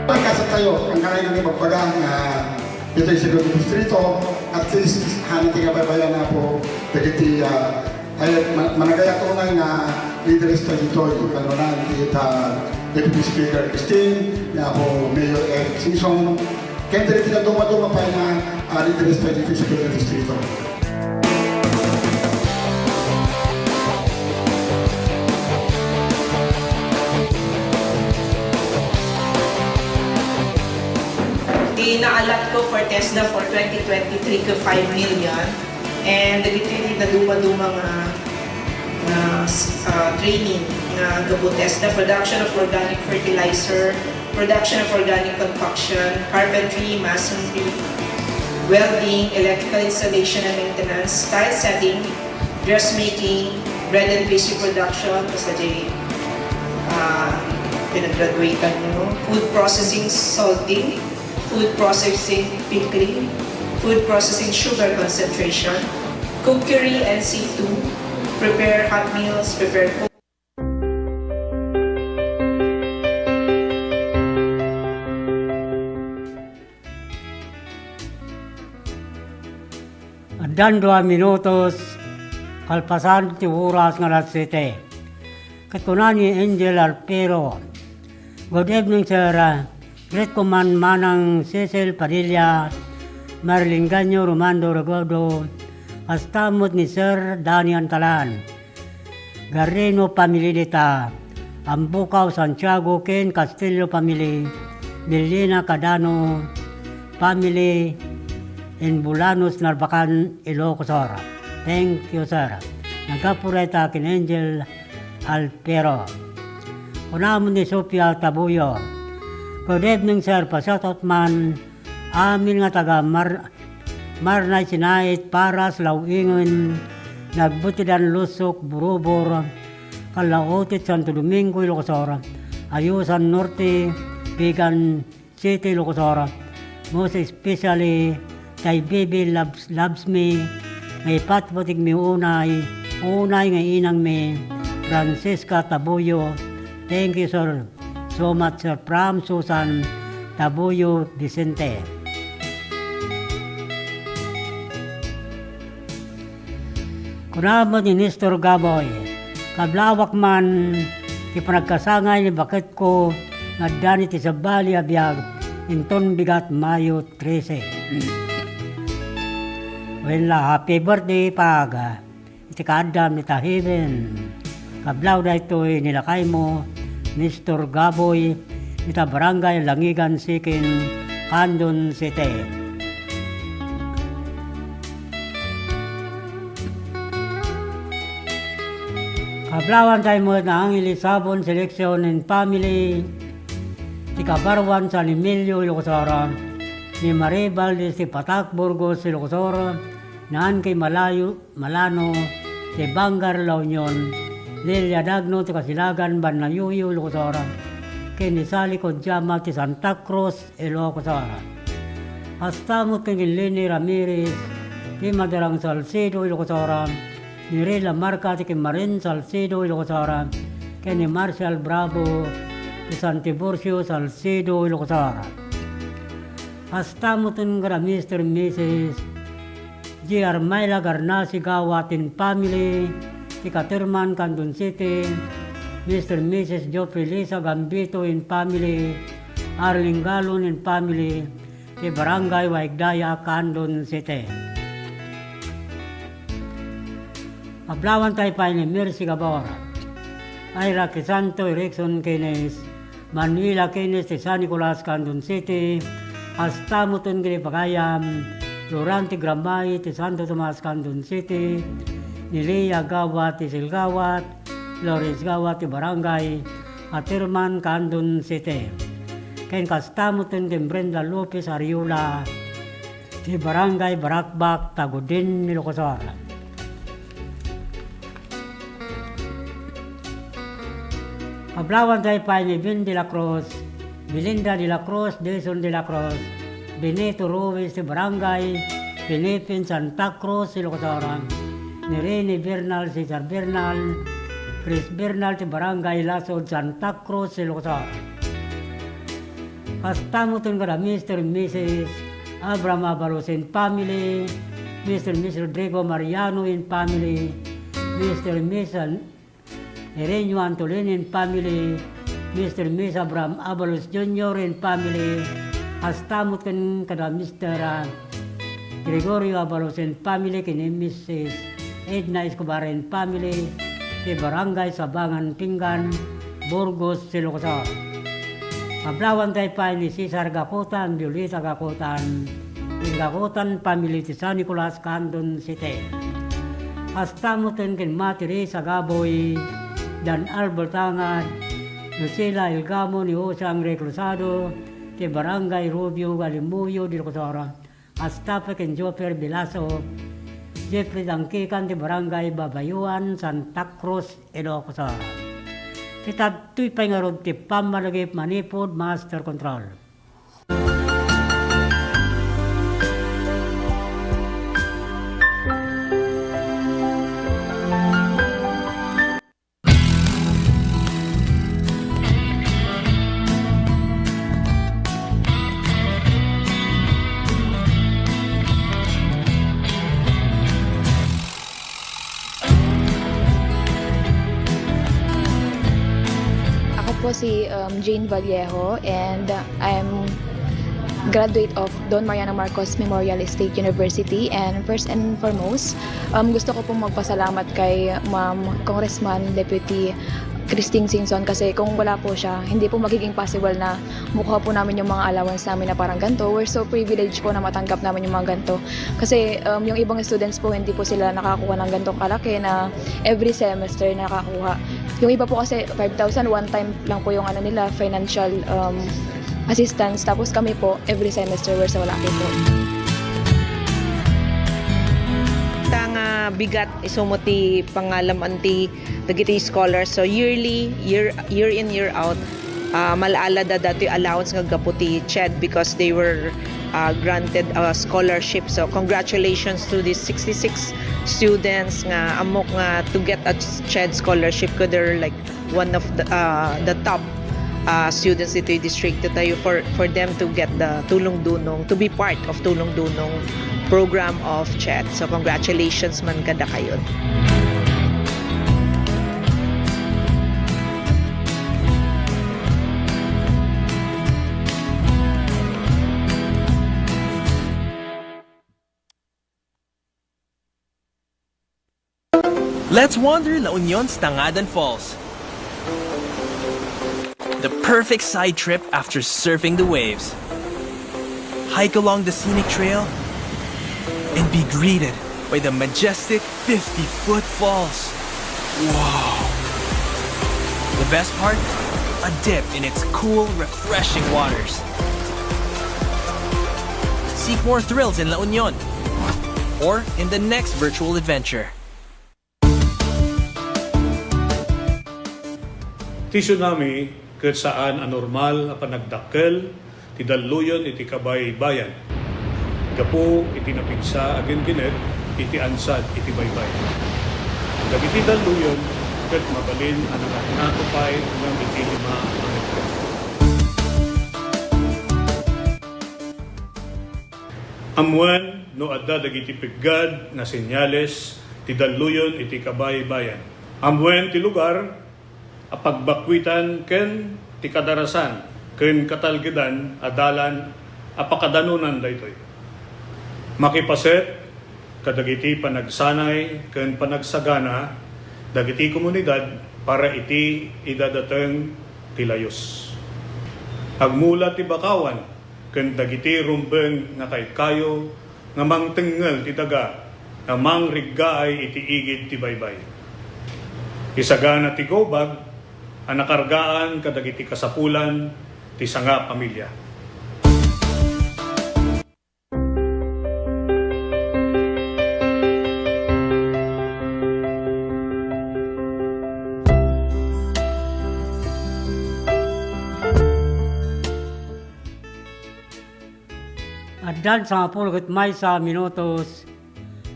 Pagkasat tayo, ang kailangan ni pagpagang, ah, Ditoy Segundo Distrito, at least, hana ti kabaybayan na po, dagiti, ah, ay, ma-, managayat unay nga leaders ta ditoy, kanunan ti, ah, Deputy Speaker Christine, ni Apo Mayor Eric Singson, ken dagiti naduma-duma pay nga, ah, leaders ta ditoy Segundo Distrito. Ti naalat ko for TESDA for twenty twenty-three ket five million, and dagiti naduma-duma nga, nga, ah, training nga gapu TESDA, production of organic fertilizer, production of organic compaction, carpentry, masonry, welding, electrical installation and maintenance, tile setting, dressmaking, bread and pastry production, basta di, ah, pinag-graduatean mo, food processing, salting, food processing, pickling, food processing, sugar concentration, cookery, N C two, prepare hot meals, prepare Addan dua minutos kalpasan ti oras nga alas siete. Ket kuna ni Angel Arpiro, "Good evening, sir. Greet ko man Manang Cecil Padilla, Marlin Ganyo, Romando Regudo, kasta met ni Sir Danny Antalan. Garrino family dita, Ambukaw, Santiago, ken Castillo family, Bellina Cadano family, in Bolanos, Narvacan, Ilocos Sur. Thank you, sir. Naggapu dayta ken Angel Alpero. Kunam ni Sofia Tabuyo, "Good evening, sir. Pa-shoutout man amin nga taga Mar-, Marnay, Sinait, Paras, Law-ingen, Nagbutidan, Lusok, Burubur, Kalaotit, Santo Domingo, Ilocos Sur, Ayusan Norte, Vigan City, Ilocos Sur, most especially kay Baby Loves, Loves Me, nga ipatpatigmi unay, unay nga inangmi, Francisca Tabuyo." Thank you, sir. So much, sir. From Susan Tabuyo Vicente. Kuna met ni Nestor Gaboy, "Kablawak man ti panagkasangay ni baketko nga adda iti sabali a biag inton bigat Mayo trese." Wen la, happy birthday, Pag, iti kaaddam ita heaven. Kablaw daytoy ni lakaymo, Nestor Gaboy, ita Barangay Langigan Sikin, Candon City. Kablawan tayo met ni Angel Sabon Selection and Family, ti Kabarwan, San Emilio, Ilocos Sur, ni Marie Valdez, ti Patak, Burgos, Ilocos Sur, naan kay Malayo, Malano, ti Bangar, La Union, Lilia Dagno, ti Kasilagan, Banna Yuyu, Ilocos Sur, ken ni Sally Codiama, ti Santa Cruz, Ilocos Sur. Kasta met ken ni Leni Ramirez, ti Madarang, Salcedo, Ilocos Sur, ni Rey Lamarca, ti Kemmarin, Salcedo, Ilocos Sur, ken ni Marshall Bravo, ti San Tiburcio, Salcedo, Ilocos Sur. Kasta met ken ni Mister and Missus J R Myla Garnasi Gawat and family, ti Caterman, Candon City, Mister and Missus Geoffrey Lisa Gambito and family, Arlene Galon and family, ti Barangay Waigdaya, Candon City. Ablawan tayo pay ni Mercy Gabor, Ira Crisanto, Erickson Keynes, Manuela Keynes ti San Nicolas, Candon City, kasta met ken ni pagayam, Loran ti Gramay ti Santo Tomas, Candon City, ni Lea Gawat ti Silgawat, Lawrence Gawat ti Barangay Caterman, Candon City. Ken kasta met ken ni Brenda Lopez Ariola, ti Barangay Barakbak, Tagudin, Ilocos Sur. Ablawan tayo pay ni Ben de la Cruz, Belinda de la Cruz, Jason de la Cruz, Benito Ruiz ti Barangay Pinipin, Santa Cruz, Ilocos Sur, ni Rene Bernal, Cesar Bernal, Chris Bernal ti Barangay Lasud, Santa Cruz, Ilocos Sur. Kasta met ken ni Mister and Missus Abraham Abalos and family, Mister and Missus Rodrigo Mariano and family, Mister and Missus An-, Herenio Antolin and family, Mister and Missus Abraham Abalos Junior and family, kasta met ken ni Mister, ah, Gregorio Abalos and family, ken ni Missus Edna Escobar and family, ti Barangay Sabangan Pinggan, Burgos, Ilocos Sur. Ablawan tayo pay ni Cesar Gakutan, Violeta Gakutan, ken Gakutan family ti San Nicolas, Candon City. Kasta met ken ni Mati Risa Gaboy, Dan Albert Angad, Lucila Ilgamo, ni Jose Angre Cruzado, ti Barangay Rubio, Galimuyo, Ilocos Sur. Kasta pay ken Joffer Bilaso, Jeffrey Dangkikan ti Barangay Babayuan, Santa Cruz, Ilocos Sur. Ket adtoy pay ngarud ti pammalagip manipud Master Control. Ako po si, um, Jane Vallejo, and I'm Graduate of Don Mariano Marcos Memorial State University, and first and foremost, um, gusto ko pong magpasalamat kay Ma'am Congressman Deputy Christine Singson, kasi kung wala po siya, hindi po magiging possible na makuha po namin yung mga allowance namin na parang ganito. We're so privileged po na matanggap namin yung mga ganito. Kasi, um, yung ibang students po, hindi po sila nakakuha ng ganitong kalaki na every semester nakakuha. Yung iba po kasi five thousand, one time lang po yung ano nila, financial, um, assistance. Tapos kami po, every semester, we're so lucky po. Ta nga bigat isumo ti pangalam-an ti dagiti scholars. So yearly, year, year in, year out, ah, mal-ala da datoy allowance nga gapu ti CHED because they were, ah, granted a scholarship. So congratulations to these sixty-six students nga ammok nga to get a CHED scholarship, 'cause they're, like, one of the, ah, the top, ah, students ditoy distrito tayo for, for them to get the Tulong Dunong, to be part of Tulong Dunong program of CHED. So congratulations man kadakayo. Let's wander La Union's Tangadan Falls. The perfect side trip after surfing the waves. Hike along the scenic trail and be greeted by the majestic fifty-foot falls. Wow! The best part? A dip in its cool, refreshing waters. Seek more thrills in La Union or in the next virtual adventure. Ti tsunami ket saan a normal a panagdakkel ti dalluyon iti kabaybayan gapu iti napigsa a ginginet iti ansad iti baybay. Dagiti dalluyon ket mabalin a nakatnato pay ngem iti lima a metro. Ammoen no adda dagiti peggad nga senyales ti dalluyon iti kabaybayan. Ammoen ti lugar a pagbakuitan ken ti kadarasan ken katalgedan a dalan a pakadanonan daytoy. Makipaset kadagiti panagsanay ken panagsagana dagiti komunidad para iti idadateng ti layus. Agmula ti bakawan ken dagiti rumbeng nga kaykayo nga mangtengngel ti daga nga mangriggaay iti igid ti baybay. Isagana ti gawbag a nakargaan kadagiti kasapulan ti sanga pamilia. Addan sangapulo ket maysa minutos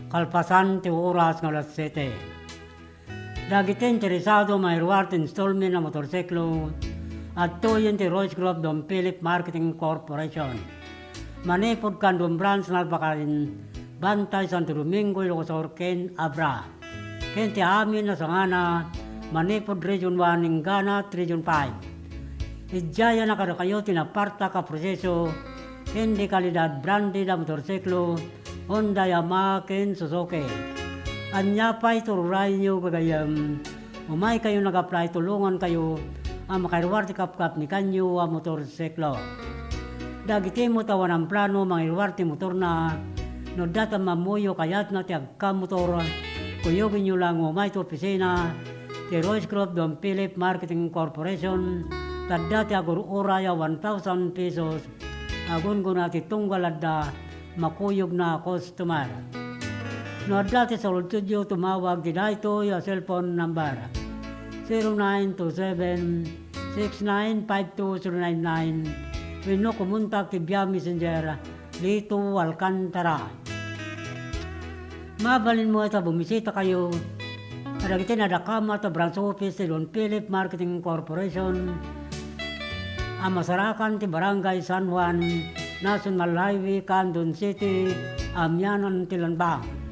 kalpasan ti oras nga alas siete. Dagiti interesado mairuar ti installment a motorsiklo, adtoyen ti Royce Group Don Philip Marketing Corporation. Manipud kan Don Branch Nalbacarin, Bantay, Santo Domingo, Ilocos Sur, ken Abra. Ken ti amin a sangana, manipud Region one inggana ti Region five. Idiayan a kadakayo ti napartak a proseso ken di kalidad branded a motorsiklo, Honda, Yamaha, ken Suzuki. Ania pay ti ururayenyo, gagayyem? Umaykayo nag-apply, tulongankayo a makairuar ti kapkapnikanyo a motorsiklo. Dagiti met awan plano mangiruar ti motorna, no adda ti ammoyo kayatna ti agkamotor, kuyogenyo la nga umay ti opisina ti Royce Group Don Philip Marketing Corporation, ta adda ti agur-uray a one thousand pesos, agunggona ti tunggal adda makuyogna a customer. No adda ti saludsodyo, tumawag ti daytoy a cellphone number, zero nine two seven, six nine five two zero nine nine, wenno kumontak ti via Messenger, Lito Alcantara. Mabalin met a bumisitakayo kadagiti nadakamat a branch office ti Don Philip Marketing Corporation a masarakan ti Barangay San Juan, National Highway, Candon City, Amianan ti Lanbang.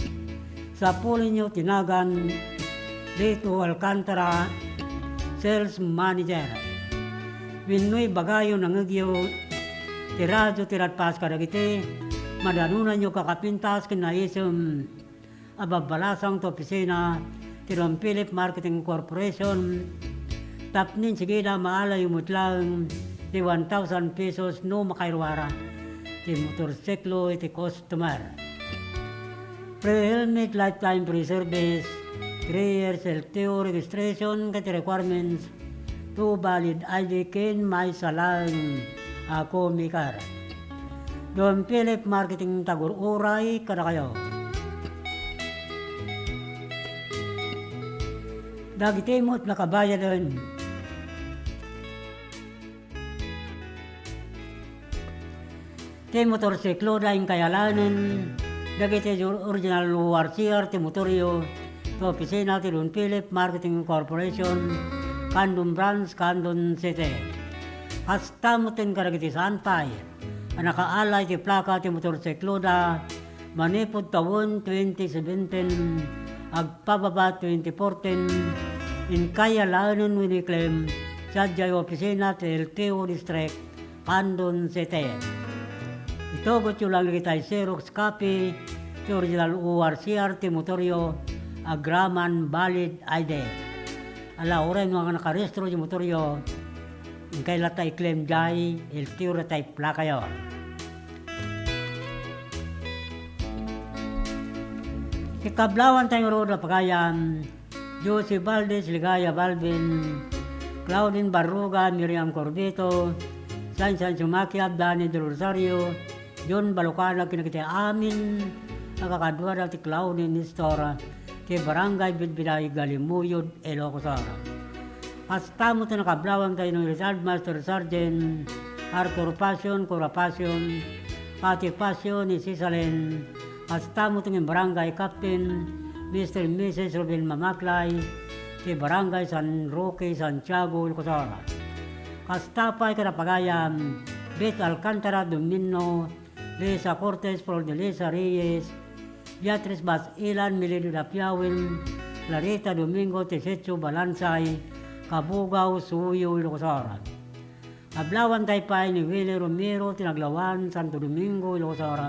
Sapulenyo ti nagan Lito Alcantara, Sales Manager. Wenno ibagayo nangngegyo ti Ti radio ti radpas kadagiti madanonanyo kakapintas ken naisem a babbalasang ti opisina ti Don Philip Marketing Corporation, tapno insigida maalayo met laeng ti one thousand pesos no makairuara ti motorsiklo iti customer. Free helmet, lifetime free service, three years L T O registration ket requirements, two valid I D ken maysa laeng a comicar. Don Philip Marketing, tagur-uray kadakayo. Dagiti met nakabayaden ti motorsiklo da inkay alaenen dagiti or-, original O R C R ti motoryo ti opisina ti Don Philip Marketing Corporation, Candon Branch, Candon City. Kasta met kadagiti saan pay a nakaala iti plaka ti motorsiklo da manipud tawen twenty seventeen agpababa twenty fourteen, inkay alaenen wenno i-claim sadiay opisina ti L T O District, Candon City. Itugotyo lang dagiti Xerox copy ti original O R C R ti motoryo agraman valid I D. Ala, uray no nakarehistro ti motoryo, inkay latta i-claim diay, L T O latta ti plakayo. Ti kablawan tayo ngarud a pagayam, Josie Valdez, Ligaya Balvin, Claudine Barruga, Miriam Corbito, San San Sumakiab, Danny Del Rosario, John Balukanag, ken dagiti amin a kakaduada ti Claudine Store, ti Barangay Bidbiday, Galimuyod, Ilocos Sur. Kasta met ti nakablawanta ni Retired Master Sergeant Arthur Passion, Cora Passion, Pati Passion, ni Cesalen, kasta met ti Barangay Captain, Mister and Missus Ruben Mamaklay, ti Barangay San Roque, Santiago, Ilocos Sur. Kasta pay kadagiti pagayam, Beth Alcantara Domino, Lisa Cortez, Flor de Lisa Reyes, Beatriz Basilan, Melido Dapiawen, Clarita Domingo, Tesetso Balansay, Kabugao, Suyo, Ilocos Sur. Kablawanta pay ni Willie Romero, ti naglawan, Santo Domingo, Ilocos Sur.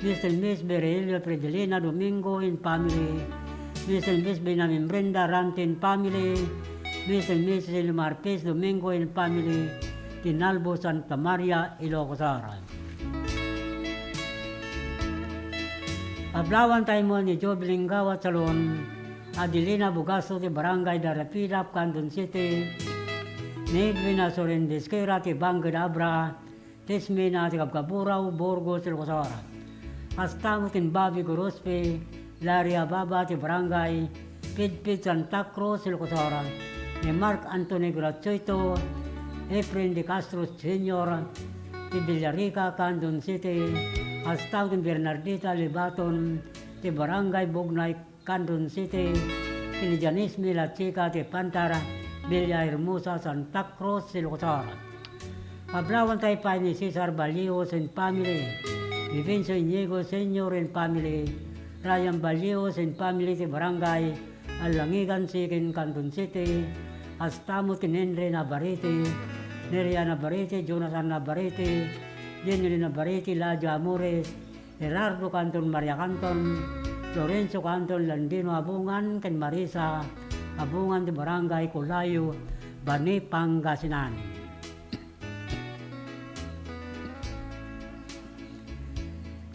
Mister and Miss Virgilio Fredelina Domingo and family. Mister and Miss Benjamin Brenda Rantin family. Mister and Miss Cecilio Marpes Domingo and family. Ti Nalbo, Santa Maria, Ilocos Sur. Kablawanta met ni Jovelyn Gawat Salon, Adelina Bugaso ti Barangay Darapidap, Candon City, ni Edwin Asorin Disquera ti Bangked Abra, Tismina ti Kabkaburao, Burgos, Ilocos Sur. Kasta met ken Bobby Gorospe, Larry Ababa ti Barangay Pidpid, Santa Cruz, Ilocos Sur, ni Mark Anthony Gratuito, Efren De Castro Senior, ti Villarica, Candon City, kasta ken Bernardita Libaton, ti Barangay Bugnay, Candon City, ken ni Janice Milachica ti Pantara, Villa Hermosa, Santa Cruz, Ilocos Sur. Kablawanta pay ni Cesar Balios and family, ni Vince Inigo Senior and family, Ryan Balios and family ti Barangay Alangigan City, Candon City, kasta met ken Henry Navarrete, Neria Navarrete, Jonathan Navarrete, Jenny Navarrete, Ladia Amores, Gerardo Canton, Maria Canton, Lorenzo Canton, Landino Abungan, ken Marisa Abungan ti Barangay Colayo, Bani, Pangasinan.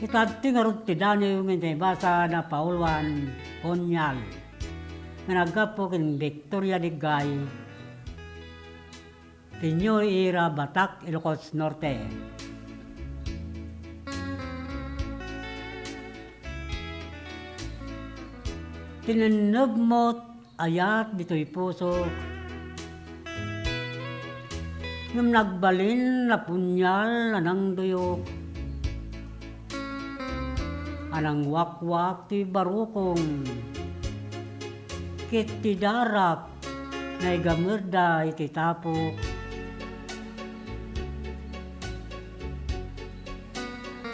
Ita ti ngarud ti daniw nga intay basa na Pauluan Punyal nga naggapu ken Victoria Diggay, Tinio Ira, Batac, Ilocos Norte. Tinennebmo ti ayat ditoy pusok, ngem nagbalin a punyal a nangduyok, a nangwakwak ti barukong, ket ti darak naigamerda iti tapok.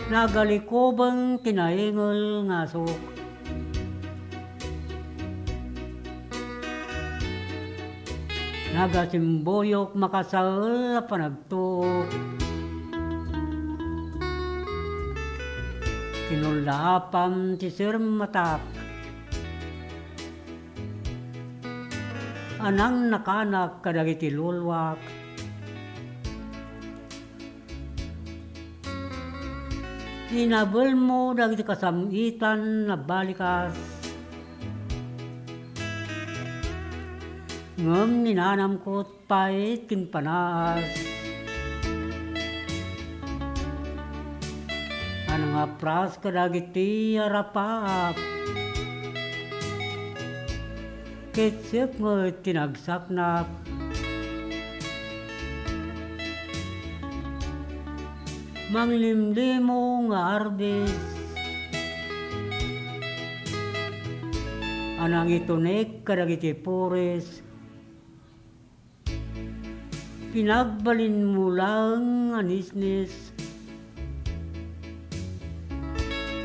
Nagalikubeng ti naingel nga asuk. Nagasimbuyok makasael a panagtuok. Inullaapan ti sirmatak a nangnakanak kadagiti luluak. Inabelmo dagiti kasam-itan a balikas, ngem ninanamko pay ken panaas a nangapras kadagiti arapaak, ket siak met ti nagsaknap. Manglimlimo nga arbes a nangitunek kadagiti pores. Pinagbalinmo laeng a nisnis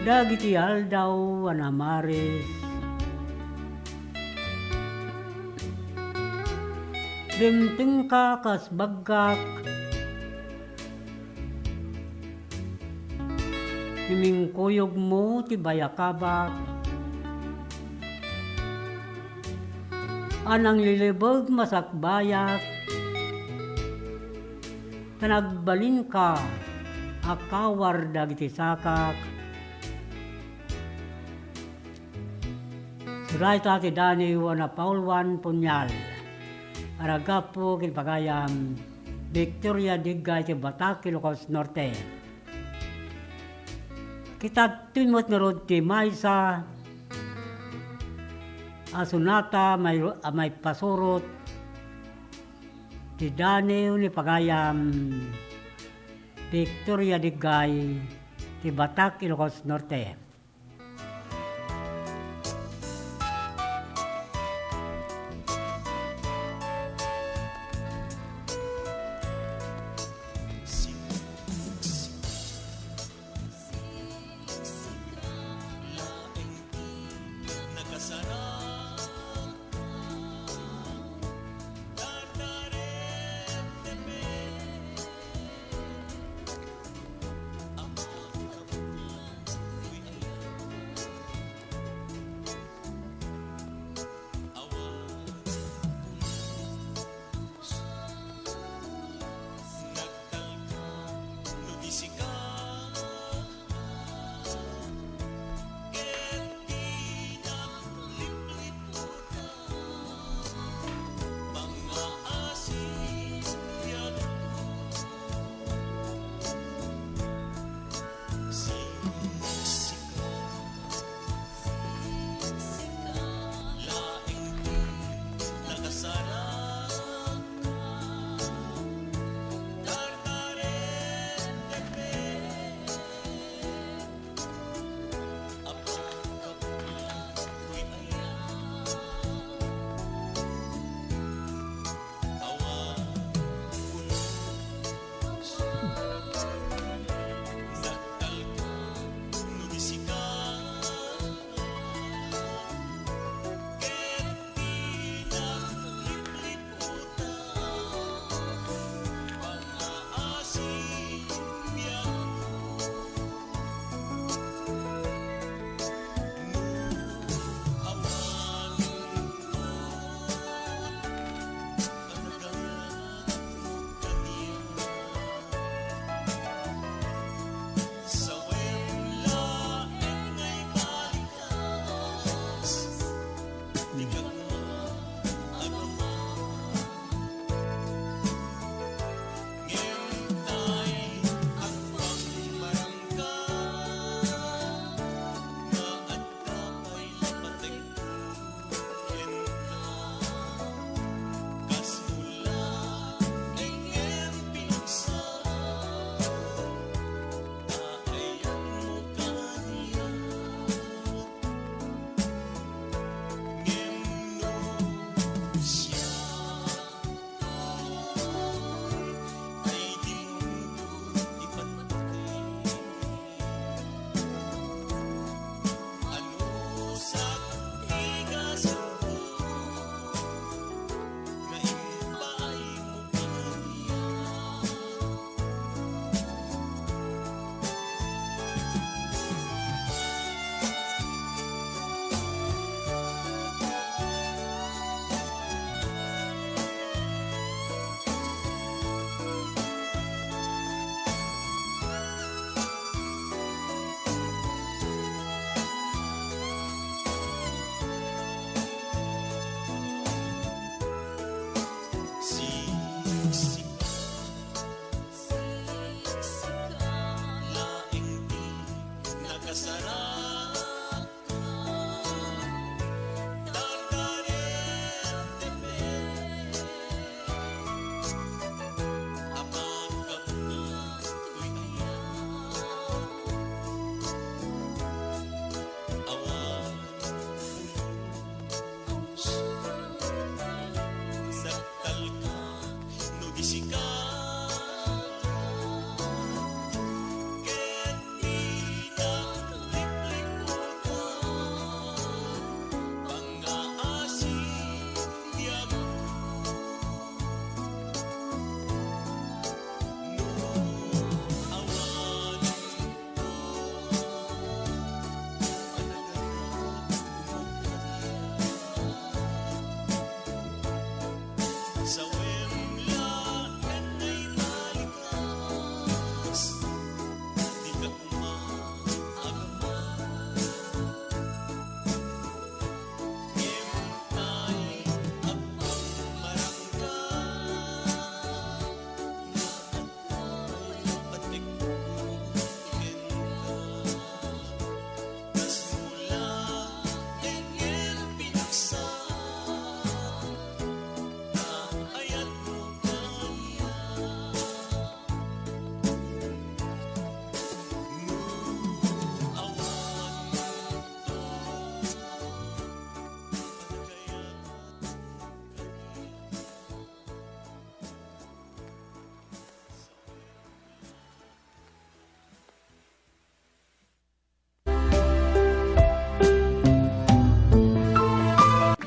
dagiti aldaw a namaris. Dimtengka kas baggak, imingkuyogmo ti bayakabak. A nanglilibeg masakbayak, ta nagbalinka a kawar dagiti sakak. Surayta ti Daniw a napauluan punyal, a naggapu ken pagayam Victoria Diggay ti Batak, Ilocos Norte. Kitadtoy met ngarud ti maysa a sonata may-, a maipasurot ti Daniw ni pagayam Victoria Diggay ti Batak, Ilocos Norte.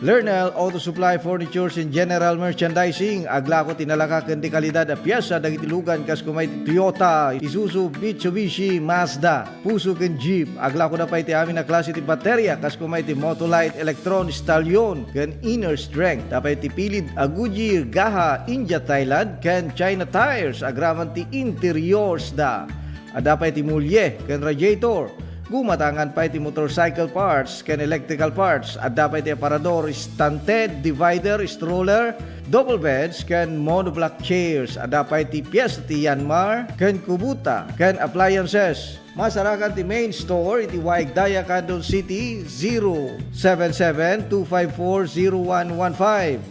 Lernel Auto Supply, Furnitures and General Merchandising. Aglako ti nalaka ken di kalidad a piesa dagiti lugan kas kuma iti Toyota, Isuzu, Mitsubishi, Mazda. Puso ken Jeep. Aglako da pay ti amin a klase ti bateria, kas kuma iti Motolite, Electron, Stallion, ken Inner Strength. Da pay ti pilid a Goodyear, Gaha, India, Thailand, ken China tires. Agraman ti interiors da. Adda pay ti mulye ken radiator. Gumatangan pay ti motorcycle parts ken electrical parts. Adda pay ti aparador, stand head, divider, stroller, double beds, ken monoblock chairs. Adda pay ti piyesta ti Yanmar ken Kubota ken appliances. Masarakan ti main store iti Waig Daya, Candon City, zero seven seven two five four zero one one five.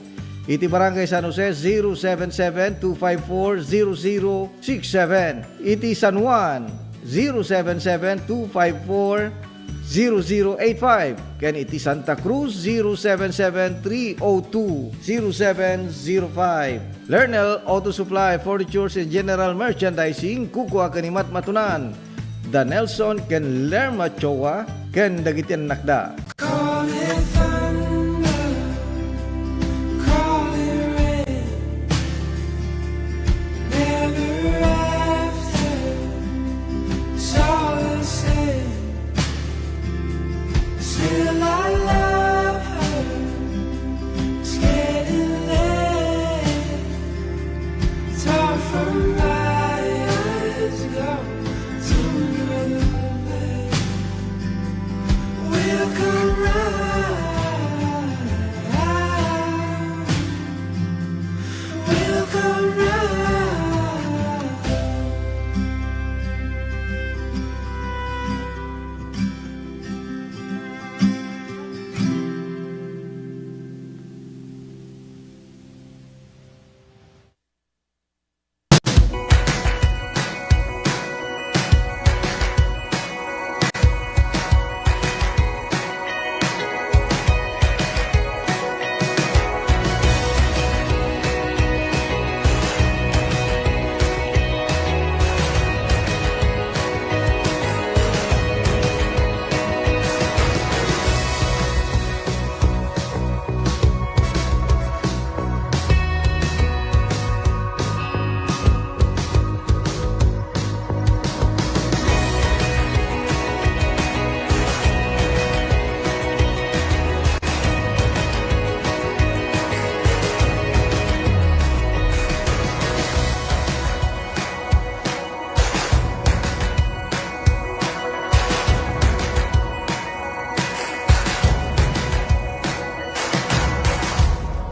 Iti Barangay San Jose, zero seven seven two five four zero zero six seven. Iti San Juan, zero seven seven two five four zero zero eight five. Ken iti Santa Cruz, zero seven seven three oh two zero seven zero five. Lernel Auto Supply, Furnitures and General Merchandising, kukua ken ni Matmatunan. Da Nelson ken Lerma Choa ken dagiti annakda. Call it thunder, call it rain, never after, it's all the same. Still I love her. It's getting late. It's hard for my eyes to go to another place. We'll come round. We'll come round.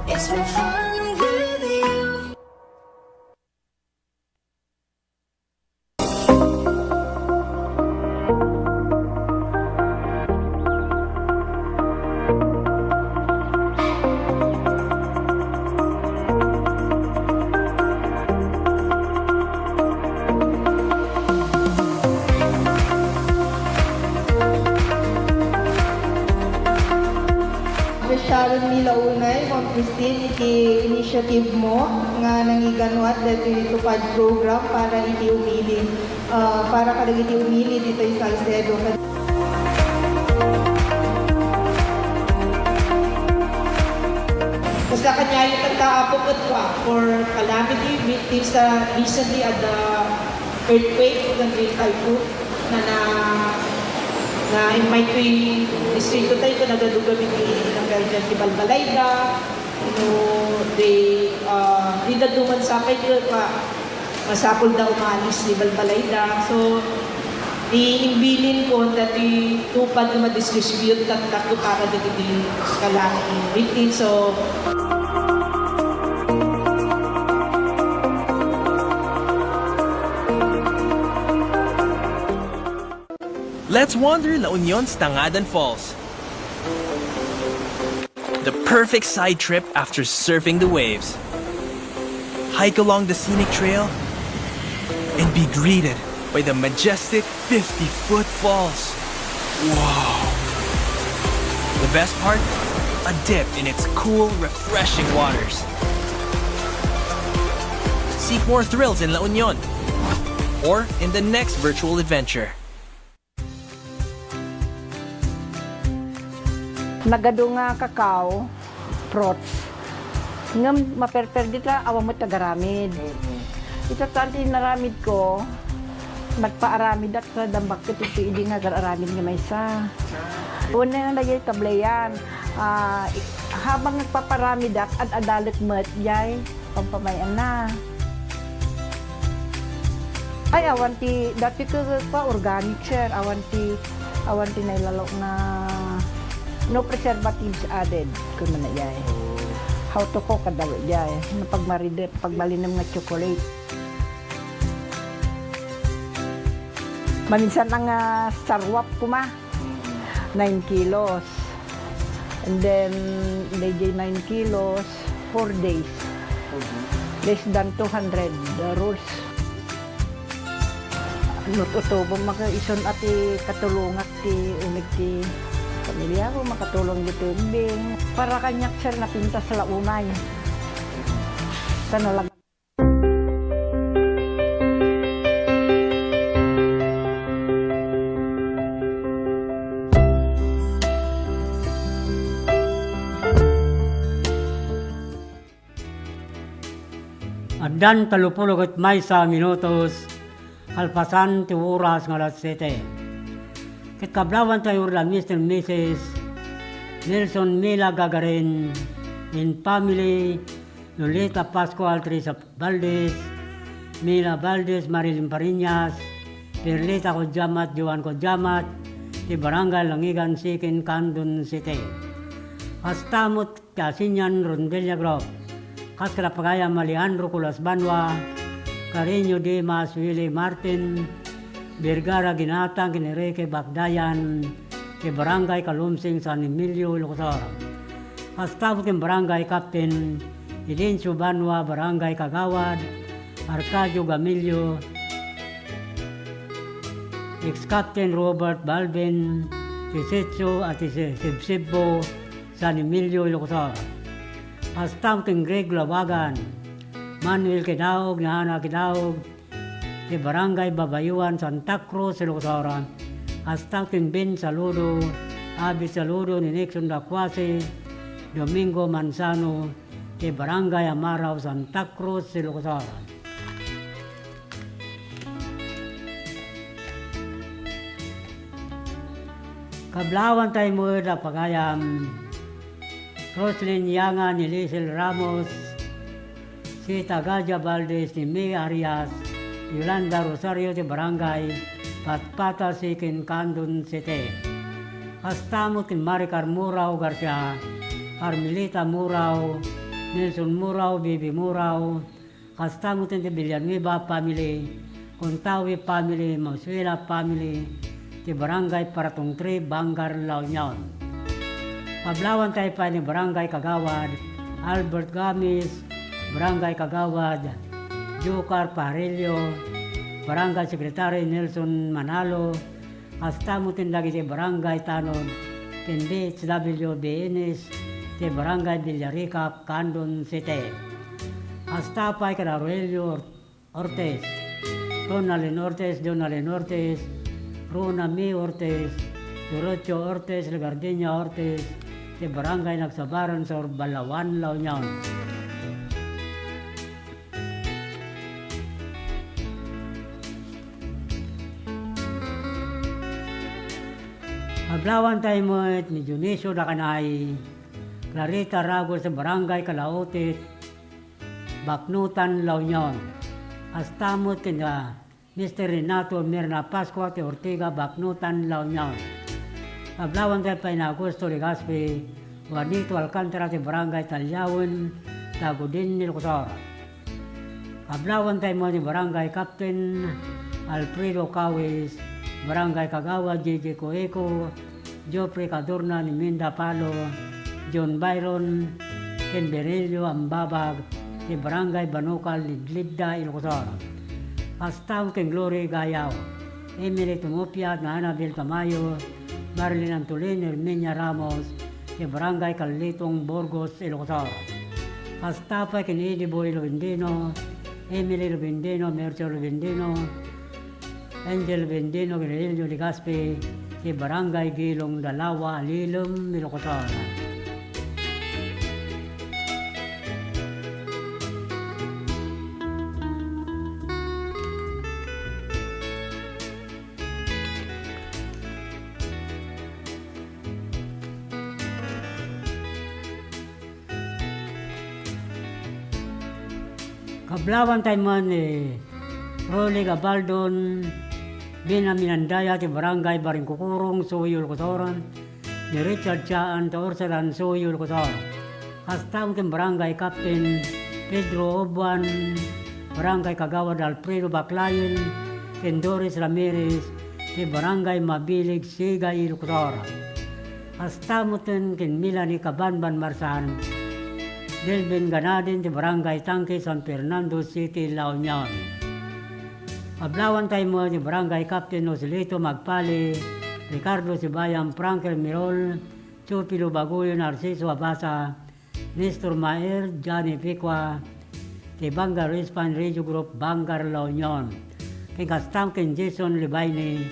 It's been fun with you. Appreciaron mi launay, Ma'am Christine, iti initiative mo nga nangiganuat daytoy TUPAD program para iti umili, ah, para kadagiti umili ditoy Salcedo. Basta kaniayo tatta, Apo, ket for calamity victims, ah, recently at the earthquake ken ti typhoon na, na, na-invite toy distrito tayo, ken nagadugaw iti nagkargan ti balbalayda, no, they, ah, dida duman sapay, di ba, masapul da umalis ti balbalayda. So, ti imbilin ko, dati TUPAD nga madistribute tatta para dagiti calamity victims. So, let's wander La Union's Tangadan Falls. The perfect side trip after surfing the waves. Hike along the scenic trail and be greeted by the majestic fifty-foot falls. Wow! The best part? A dip in its cool, refreshing waters. Seek more thrills in La Union or in the next virtual adventure. Nagadu nga kakao. Fruits. Ngem maperper dita, awan met agaramid. Mm. Ita tan ti inaramidko, nagpaaramidak sa dambakket iti idi nga agaramid nga maysa. Una nga dayay tableyan, ah, i-, habang nagpaparamidak, ad-adalek met jay pampamayanna. Ay, awan ti, dati ka, ka organic, sir. Awan ti, awan ti nailalo nga no preservatives added, kumuna jay. How to cook, kada jay. No pagmaride, pagbalinem nga chocolate. Maminsan nga sarwap kuma. Nine kilos. And then, dayjay nine kilos, four days. Mhm. Less than two hundred rolls. Nut-, utob, maka-, isun a ti katulongak ti unig ti pamilya ko, makatulong ditoy ubbing. Para kaniak, sir, napintas la unay. Sa nalag- Addan tallopulo ket maysa minutos kalpasan ti oras nga alas siete. Ket kablaawantayo ida Mister and Missus Nelson Mila Gagarin and family, Lolita Pascual Teresa Valdez, Mila Valdez, Marilyn Fariñas, Perlita Codiamat, Joan Codiamat, ti Barangay Langigan, Siquin, Candon City. Kasta met ti Asinian Rondelia Group, kas kadagiti pagayam Alejandro Colas Banua, Carreño Dimas, Willie Martin, Vergara Ginatang, ken Enrique Bakdayan, ti Barangay Calumsing, San Emilio, Ilocos Sur. Kasta met ti Barangay Captain Elencio Banua, Barangay Kagawad Arcadio Gamillo, Ex-Captain Robert Balvin, ti Setso a ti Se-, Sibsibbo, San Emilio, Ilocos Sur. Kasta met ti Greg Lawagan, Manuel Kidaog, ni Hana Kidaog, ti Barangay Babayuan, Santa Cruz, Ilocos Sur. Kasta met ti Ben Saludo, Abi Saludo, ni Nixon Dacuase, Domingo Manzano, ti Barangay Amarao, Santa Cruz, Ilocos Sur. Kablaawantayo met a pagayam, Roslyn Yanga, ni Lisel Ramos, Sita Gadia Valdez, ni May Arias, Yolanda Rosario, ti Barangay Patpata, Siquin, Candon City. Kasta met ken Maricar Murao Garcia, Carmelita Murao, Nelson Murao, Bibi Murao, kasta met ti Villanueva family, Contawi family, Masuela family, ti Barangay Paratong three, Bangar, La Union. Kablaawantayo pay ni Barangay Kagawad Albert Gamis, Barangay Kagawad Jocar Pajarillo, Barangay Secretary Nelson Manalo, kasta met dagiti Barangay Tanod ken D H W B N S ti Barangay Villarica, Candon City. Kasta pay ken Aurelio Or-, Ortiz, Ronaldin Ortiz, Jonaldin Ortiz, Rona May Ortiz, Dorocho Ortiz, Legardinia Ortiz, ti Barangay Nagsabaran Sur, Balaoan, La Union. Kablaawantayo met ni Dionisio Dacanay, Clarita Ragos, Barangay Calautit, Baknotan, La Union. Kasta met ken, ah, Mister Renato Mirna Pascua ti Ortiga, Baknotan, La Union. Kablaawantayo pay ni Augusto Legaspi, Juanito Alcantara ti Barangay Taliawen, Tagudin, Ilocos Sur. Kablaawantayo met ni Barangay Captain Alfredo Cawis, Barangay Kagawad J J Coeco, Geoffrey Cadorna ni Minda Palo, John Byron, ken Virgilio Ambabag, ti Barangay Banukal, Ligligda, Ilocos Sur. Kasta met ken Glory Gayaw, Emily Tumupia, Annabel Tamayo, Marilyn Antolin, Herminia Ramos, ti Barangay Calitong, Burgos, Ilocos Sur. Kasta pay ken Eddie Boy Lubendino, Emily Lubendino, Mercio Lubendino, Angel Bendino, Gregorio Legaspi, ti Barangay Gilong, Dalawa, Alilem, Ilocos Sur. Ablawan tayo man ni Rolly Gabaldon, Bina Minandaya ti Barangay Baringkukurong, Suyo, Lucosoran, ni Richard Chaan ti Ursadan, Suyo, Lucosoran. Kasta met ken Barangay Captain Pedro Obuan, Barangay Kagawad Alfredo Baclayen, ken Doris Ramirez ti Barangay Mabilig, Siga, Lucosoran. Kasta met ken Melanie Kabanban Marsan, Delvin Ganadin ti Barangay Tangke, San Fernando City, La Union. Ablawan tayo met ni Barangay Captain Joselito Magpali, Ricardo Sibayan, Frankel Mirol, Chupilo Baguyo, Narciso Abasa, Nestor Maer, Johnny Picua, ti Bangar Response Radio Group, Bangar, La Union. Ken kasta met ken Jason Libaini,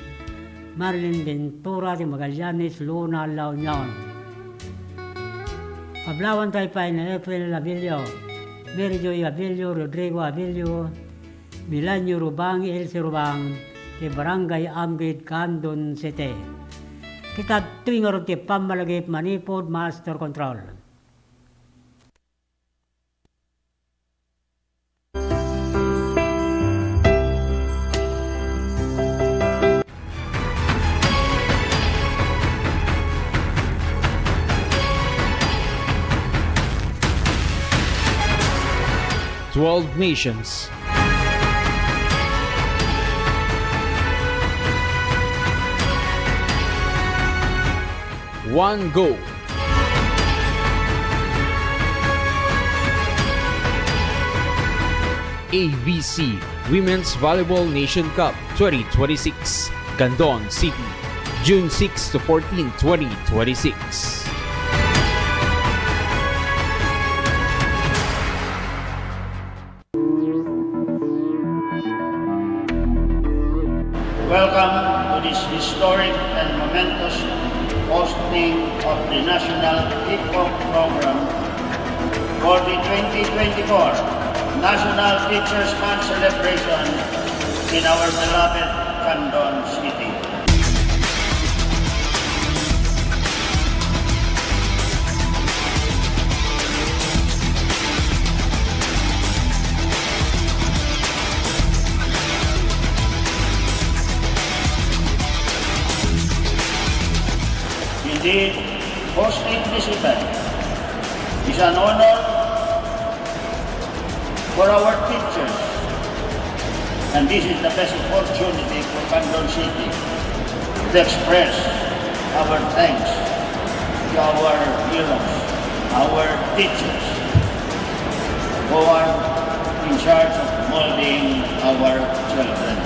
Marlene Ventura, ti Magallanes, Luna, La Union. Ablawan tayo pay ni April Abilio, Mary Joy Abilio, Rodrigo Abilio, Milanio Rubang, Elsie Rubang, ti Barangay Amgid, Candon City. Kita adtoy ngarud ti pammalagip manipud Master Control. Twelve nations. One goal. A V C Women's Volleyball Nation Cup twenty twenty-six, Candon City, June six to fourteen, twenty twenty-six. Welcome to this historic and momentous hosting of the National Kickback Program for the twenty twenty-four National Teachers' Month celebration in our beloved Candon City. Indeed, hosting this event is an honor for our teachers. And this is the best opportunity for Candon City to express our thanks to our heroes, our teachers, who are in charge of molding our children.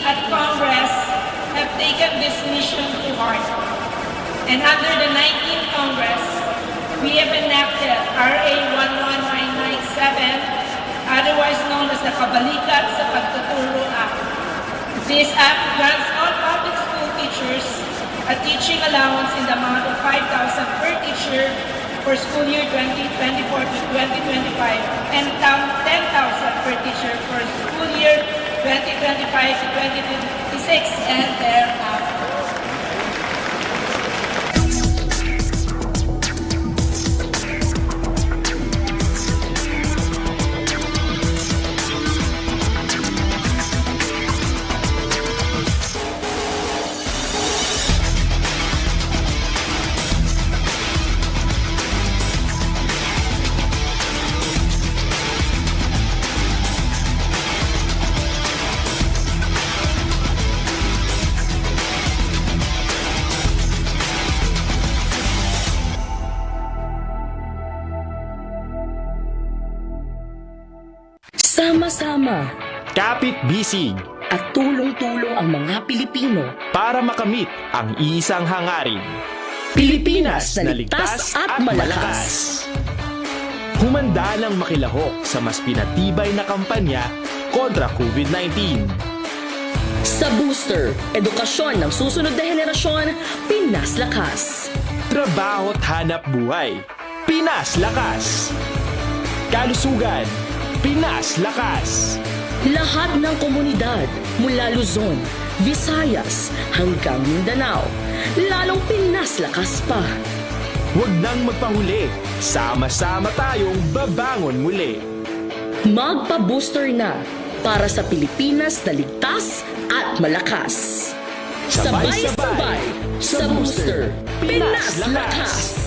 At Congress have taken this mission to heart. And under the nineteenth Congress, we have enacted R A one one nine nine seven, otherwise known as the Kabalikat sa Pagtuturo Act. This act grants all public school teachers a teaching allowance in the amount of five thousand per teacher for school year twenty twenty-four to twenty twenty-five and tam-, ten thousand per teacher for school year twenty twenty-five to twenty twenty-six and thereafter. Sama-sama. Kapit-bisig. At tulong-tulong ang mga Pilipino. Para makamit ang iisang hangarin. Pilipinas na ligtas at malakas. Humanda nang makilahok sa mas pinatibay na kampanya kontra COVID nineteen. Sa Booster, edukasyon ng susunod na henerasyon, Pinas Lakas. Trabaho't hanap buhay. Pinas Lakas. Kalusugan, Pinas Lakas. Lahat ng komunidad, mula Luzon, Visayas hanggang Mindanao, lalong Pinas lakas pa. Huwag nang magpahuli, sama-sama tayong babangon muli. Magpa-booster na para sa Pilipinas na ligtas at malakas. Sabay-sabay sa booster, Pinas lakas!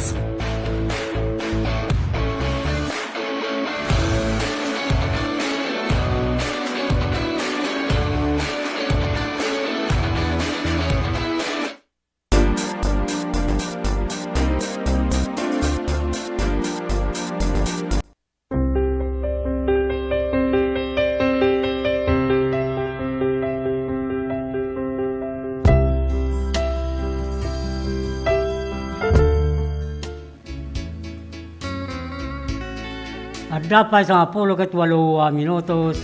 Adda pay sangapulo ket walo a minutos,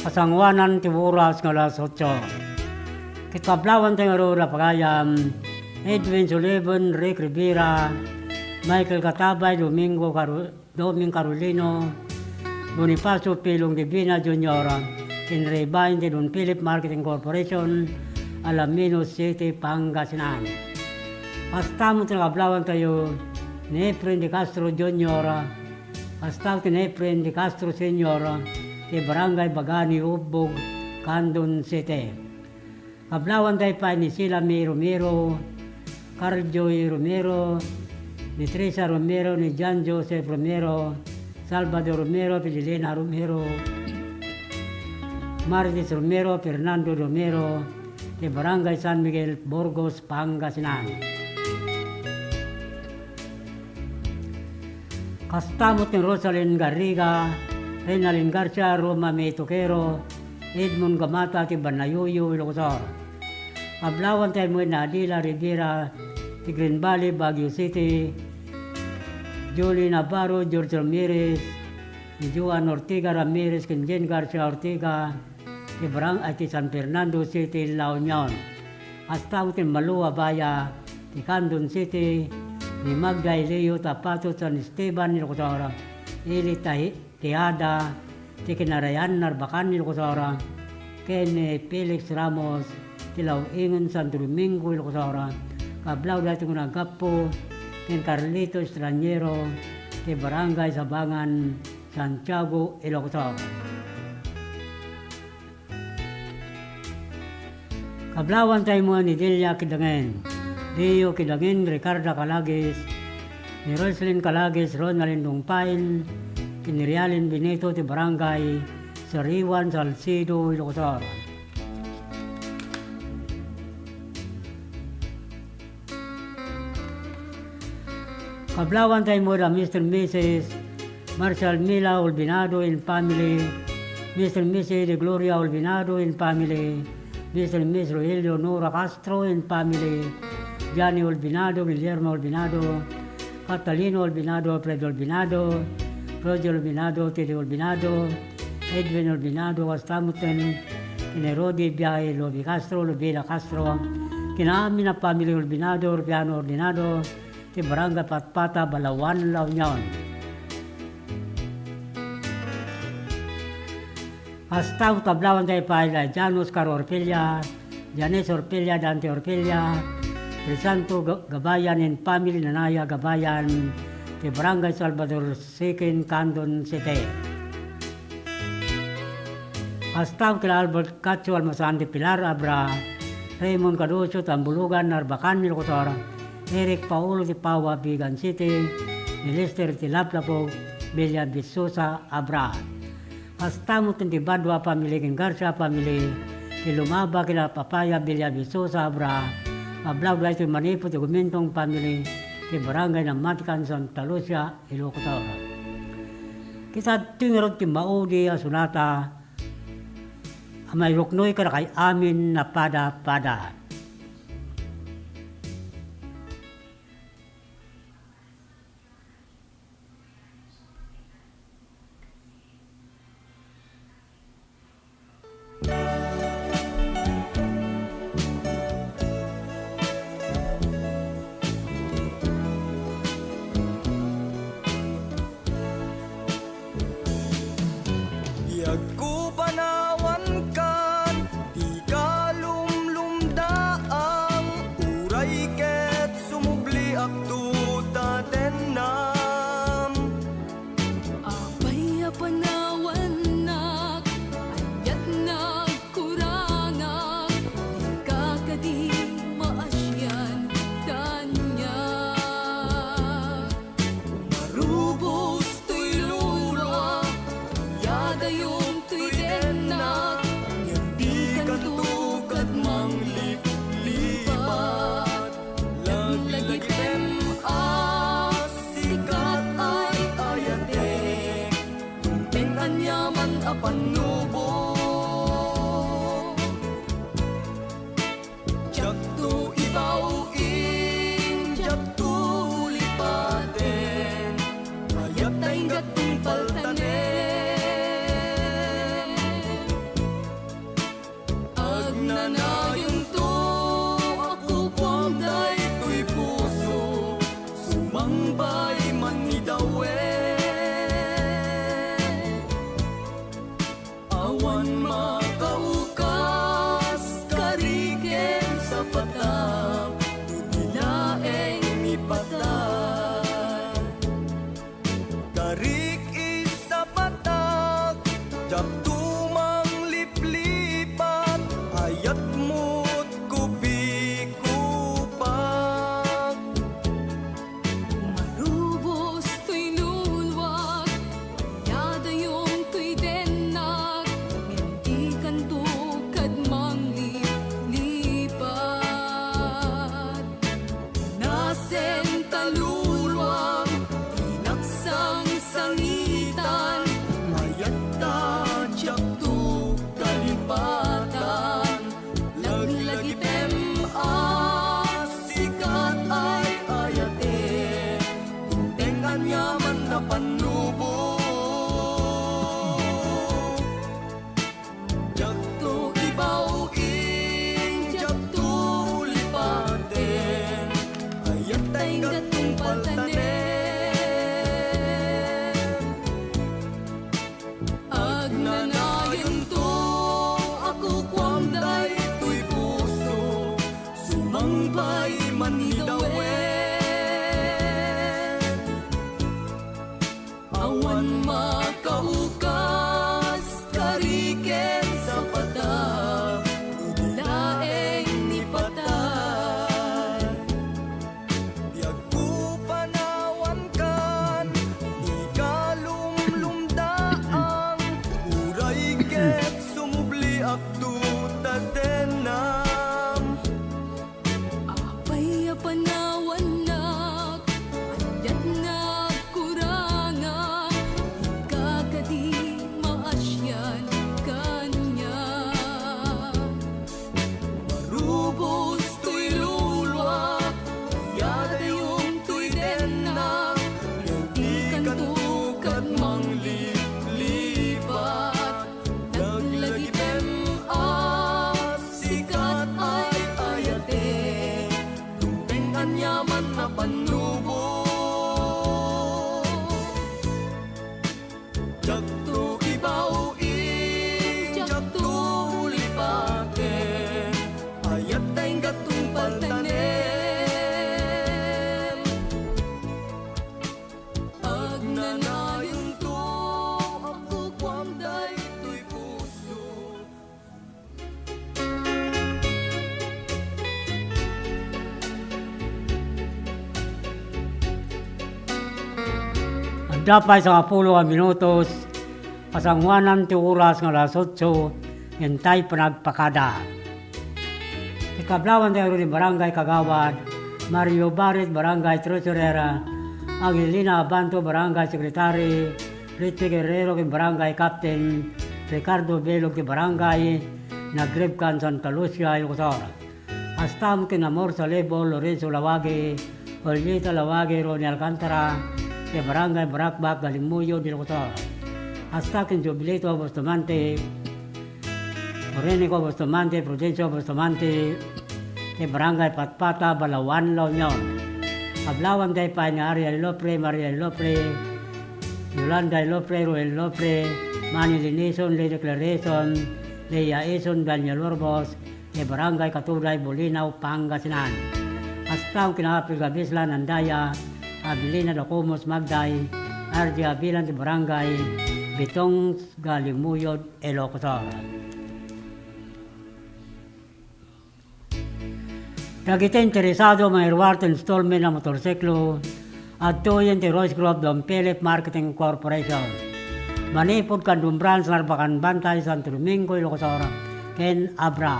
kasangoanan ti oras nga alas otso. Ket kablawanta ngarud a pagayam, Edwin Sullivan, Rick Rivera, Michael Katabay, Domingo Caru-, Doming Carolino, Bonifacio P. Longdivina Junior, ken rebain ti Don Philip Marketing Corporation, Alaminos City, Pangasinan. Kasta met ti kablawantayo ni Efren de Castro Junior, kasta ti ni Efren de Castro Senior, ti Barangay Bagani, Ubbog, Candon City. Kablawantay pay ni Sila May Romero, Carl Joy Romero, ni Teresa Romero, ni John Joseph Romero, Salvador Romero, Fidelina Romero, Marites Romero, Fernando Romero, ti Barangay San Miguel, Burgos, Pangasinan. Kasta met ni Rosalyn Garriga, Reynalyn Garcia, Roma May Toquero, Edmond Gamata ti Banayoyo, Ilocos Sur. Kablawantay met ni Adela Rivera ti Green Valley, Baguio City, Johnny Navarro, George Ramirez, ni Joan Ortega Ramirez ken Jane Garcia Ortega ti barang-, ay, ti San Fernando City, La Union. Kasta met ti Malu a Baya ti Candon City, ni Magda Elio Tapato, San Esteban, Ilocos Sur, Eli Tahi-, Tejada, ti Kinarayan, Narbacan, Ilocos Sur, ken ni Felix Ramos, ti Law-ingen, Santo Domingo, Ilocos Sur, kablaw daytoy nga naggapu ken Carlito Estraniero, ti Barangay Sabangan, Santiago, Ilocos Sur. Kablawantay met ni Delia Kidangen, Leo Kidangen, Ricarda Calagues, ni Roslyn Calagues, Ronaldin Dungpain, ken ni Realin Benito ti Barangay Sariwan, Salcedo, Ilocos Sur. Kablawantay met a Mister and Missus Marshall Mila Olvinado and family, Mister and Missus De Gloria Olvinado and family, Mister and Missus Rogelio Nora Castro and family, Johnny Olvinado, Guillermo Olvinado, Catalino Olvinado, Fred Olvinado, Roger Olvinado, Teddy Olvinado, Edwin Olvinado, kasta met ken ni Rodi Biahe, Lobi Castro, Lobila Castro, ken amin a family Olvinado, Rufiano Olvinado, ti Barangay Patpata, Balaoan, La Union. Kasta met kablawantay pay da Jan Oscar Orpella, Janice Orpella, Dante Orpella, Crisanto Ga-, Gabayan and family, Nanaya Gabayan, ti Barangay Salvador Second, Candon City. Kasta met kila Albert Cacho Almasan, ti Pilar Abra, Raymond Caducio, Tambulugan, Narbacan, Ilocos Sur, Eric Paolo, ti Paua, Vigan City, ni Lester, ti Laplapog, Villa Vistosa, Abra. Kasta met ti Badua family ken Garcia family, ti Lumaba, kila Papaya, Villa Vistosa, Abra, kablawda daytoy manipud ti Gumintong family, ti Barangay Namatican, Santa Lucia, Ilocos Sur. Ket adtoy ngarud ti maudi a sonata a mairuknoy kadakay amin a pada-pada. Biagko panawankan ti kalum- Dayontoy dennak, ngem dikanto kad mangliplipat. Laglagitem a sikat ay ayatek, tungteng aniaman a pannubo. Diakto ibaw-in, diakto lipaten, ayat ta inggattong paltanen. Agnanayonto a kukuam daytoy puso, sumangbay man ni Dawe. Awan makaukas, karik ken sapatak, idi laeng ipatay. Karik isapatak, diakto mangliplipat, ayat met kupikupak. Umarubos toy luluak, ayadayontoy dennak, ngem dikanto kad mangliplipat. Nasen ta luluak, ti nagsangsangitan, ayat ta diakto kalipatan. Laglagitem a sikat ay ayatek, tungteng aniaman a pannubo. Diakto ibaw-in, diakto lipaten, ayat ta inggattong paltanen. Agnanayonto a kukuam daytoy puso, sumangbay man ni Dawe. Awan makaukas, karik ken sapatak, idi laeng ipatay. Biagko panawankan, ikalumlumdaang, uray ket sumubliakto ta dennam. Apay a panawannak, ayat nga agkuranga, dika kadi maasian kaniak. Marubos toy luluak, ayadayontoy dennak, ngem dikanto kad mangliplipat. Laglagitem a sikat ay ayatek, tungteng aniaman a pannubo. Diakto ibaw-in, diakto lipaten, ayat ta inggattong paltanen. Agnanayonto a kukuam daytoy puso. Adda pay sangapulo a minutos, pasangoanan ti oras nga alas otso, ngem tay panagpakada. Ti kablawan tayo ni Barangay Kagawad, Mario Barit, Barangay Treasurer, Angelina Abanto, Barangay Secretary, Richie Guerrero, ken Barangay Captain, Ricardo Belog, ti Barangay Nagribkan, Santa Lucia, Ilocos Sur. Hasta ken Amor Salebo, Lorenzo Lawagi, Olita Lawagi, Ronnie Alcantara, ti Barangay Barakbak, Galimuyod, Ilocos Sur. Hasta ken Jubilito Bustamante, Orenico Bustamante, Prudencio Bustamante, ti Barangay Patpata, Balaoan, La Union. Kablawan tayo pay ni Ariel Lopre, Mariel Lopre, Yolanda Lopre, Roel Lopre, Manny Linison, Lady Clarison, Leia Ison, Daniel Urbos, ti Barangay Katuday, Bolinao, Pangasinan. Hasta ken Apil Gabislan, Andaya, Abilina Dacumus, Magday, R J Abilan, ti Barangay Bitong, Galimuyod, Ilocos Sur. Dagiti interesado mairuar ti installment a motorsiklo, adtoyen ti Royce Group Don Philip Marketing Corporation. manipud Candon Branch, Narbacan Bantay, Santo Domingo, Ilocos Sur, ken Abra,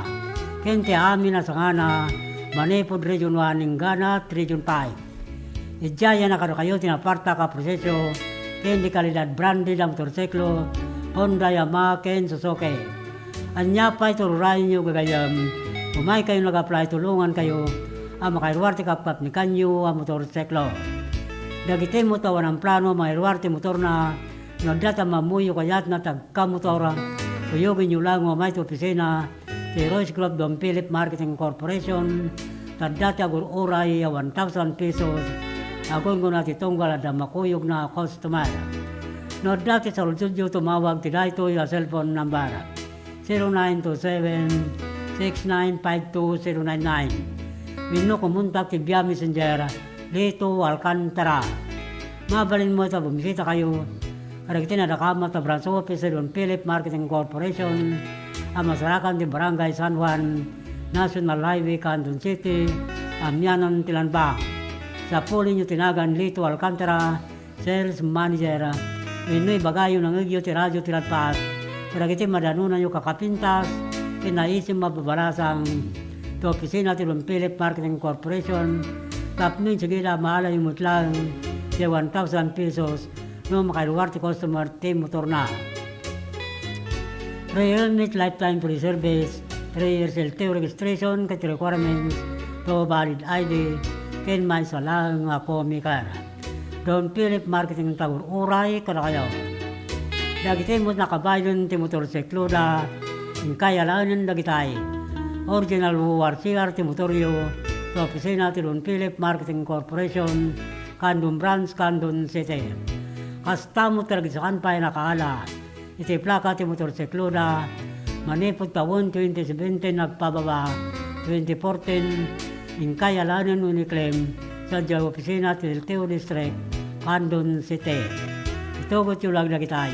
ken ti amin a sangana manipud Region one, Ingganat, Region five. Idiay a kadakayo ti napartak a proseso ken di kalidad branded a motorsiklo, Honda, Yamaha, ken Suzuki. Ania pay ti ururayenyo, gagayyem? Umaykayon nga agpay tulongankayo a makairuar ti kapkapnikanyo a motorsiklo. Dagiti met a awan plano a makairuar ti motorna, no adda ti ammoyo kayatna ti agkamotor, kuyogenyo laeng nga umay ti opisina ti Heroes Club Don Philip Marketing Corporation, ta adda ti agur-uray a one thousand pesos a gunggona ti tunggal adda makuyogna a customer. No adda ti saludsodyo, tumawag ti daytoy a cellphone number, zero nine two seven, six nine five two zero nine nine. Wenno kumontak ti via Messenger, Lito Alcantara. Mabalin met a bumisitakayo kadagiti nadakamat a branch office ti Don Philip Marketing Corporation a masarakan ti Barangay San Juan, National Highway, Candon City, amianan ti Land Bank. Sapulenyo ti nagan Lito Alcantara, Sales Manager, wenno ibagayo nangngegyo ti radio ti Ladpad kadagiti madanonanyo a kakapintas ken naisim a babalasang ti opisina ti Don Philip Marketing Corporation tapno insigida a maalayo met laeng ti one thousand pesos no makairuar ti customer ti motorna. Free helmet, lifetime free service, three years L T O registration ket requirements, two valid I D, ken maysa laeng a co-maker. Don Philip Marketing ti agur-uray kadakayo. Dagiti met a nakabaylen ti motorsikloda, inkay alaenen dagitay. Original War C R ti motoryo, ti opisina ti Don Philip Marketing Corporation, Candon Branch, Candon City. Kasta met kadagiti saan pay a nakaala iti plaka ti motorsikloda, manipud tawen twenty seventeen agpababa, twenty fourteen, inkay alaenen wenno i-claim sadiay opisina ti L T O District, Candon City. Itugotyo laeng dagitay.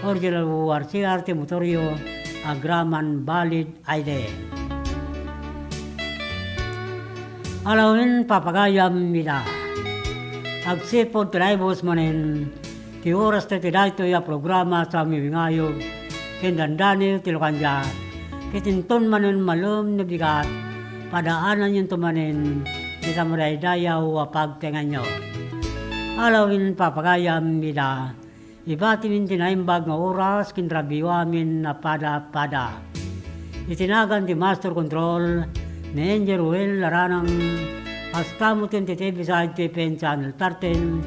Original War C R ti motoryo, agraman valid I D. Alawen, papagayam ida. Agsipud ti naibus manen ti oras ti daytoy a programa sa miwingayog ken dandani ti lukandia, ket inton manen malem no bigat, padaananyonto manen ti madaydayaw a pagtengnganyo. Alawen, papagayam ida. Ibatimin ti naimbag nga oras ken rabioamin a pada-pada. Iti nagan ti Master Control, ni Engineer Ruel Laranang, kasta met ti T V Side T P N Channel thirteen,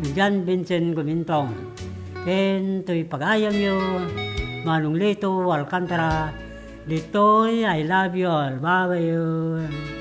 ni John Vincent Gumintong. Ken toy pagayamyo, Manong Lito Alcantara, ditoy, I love you all. Bye-bye.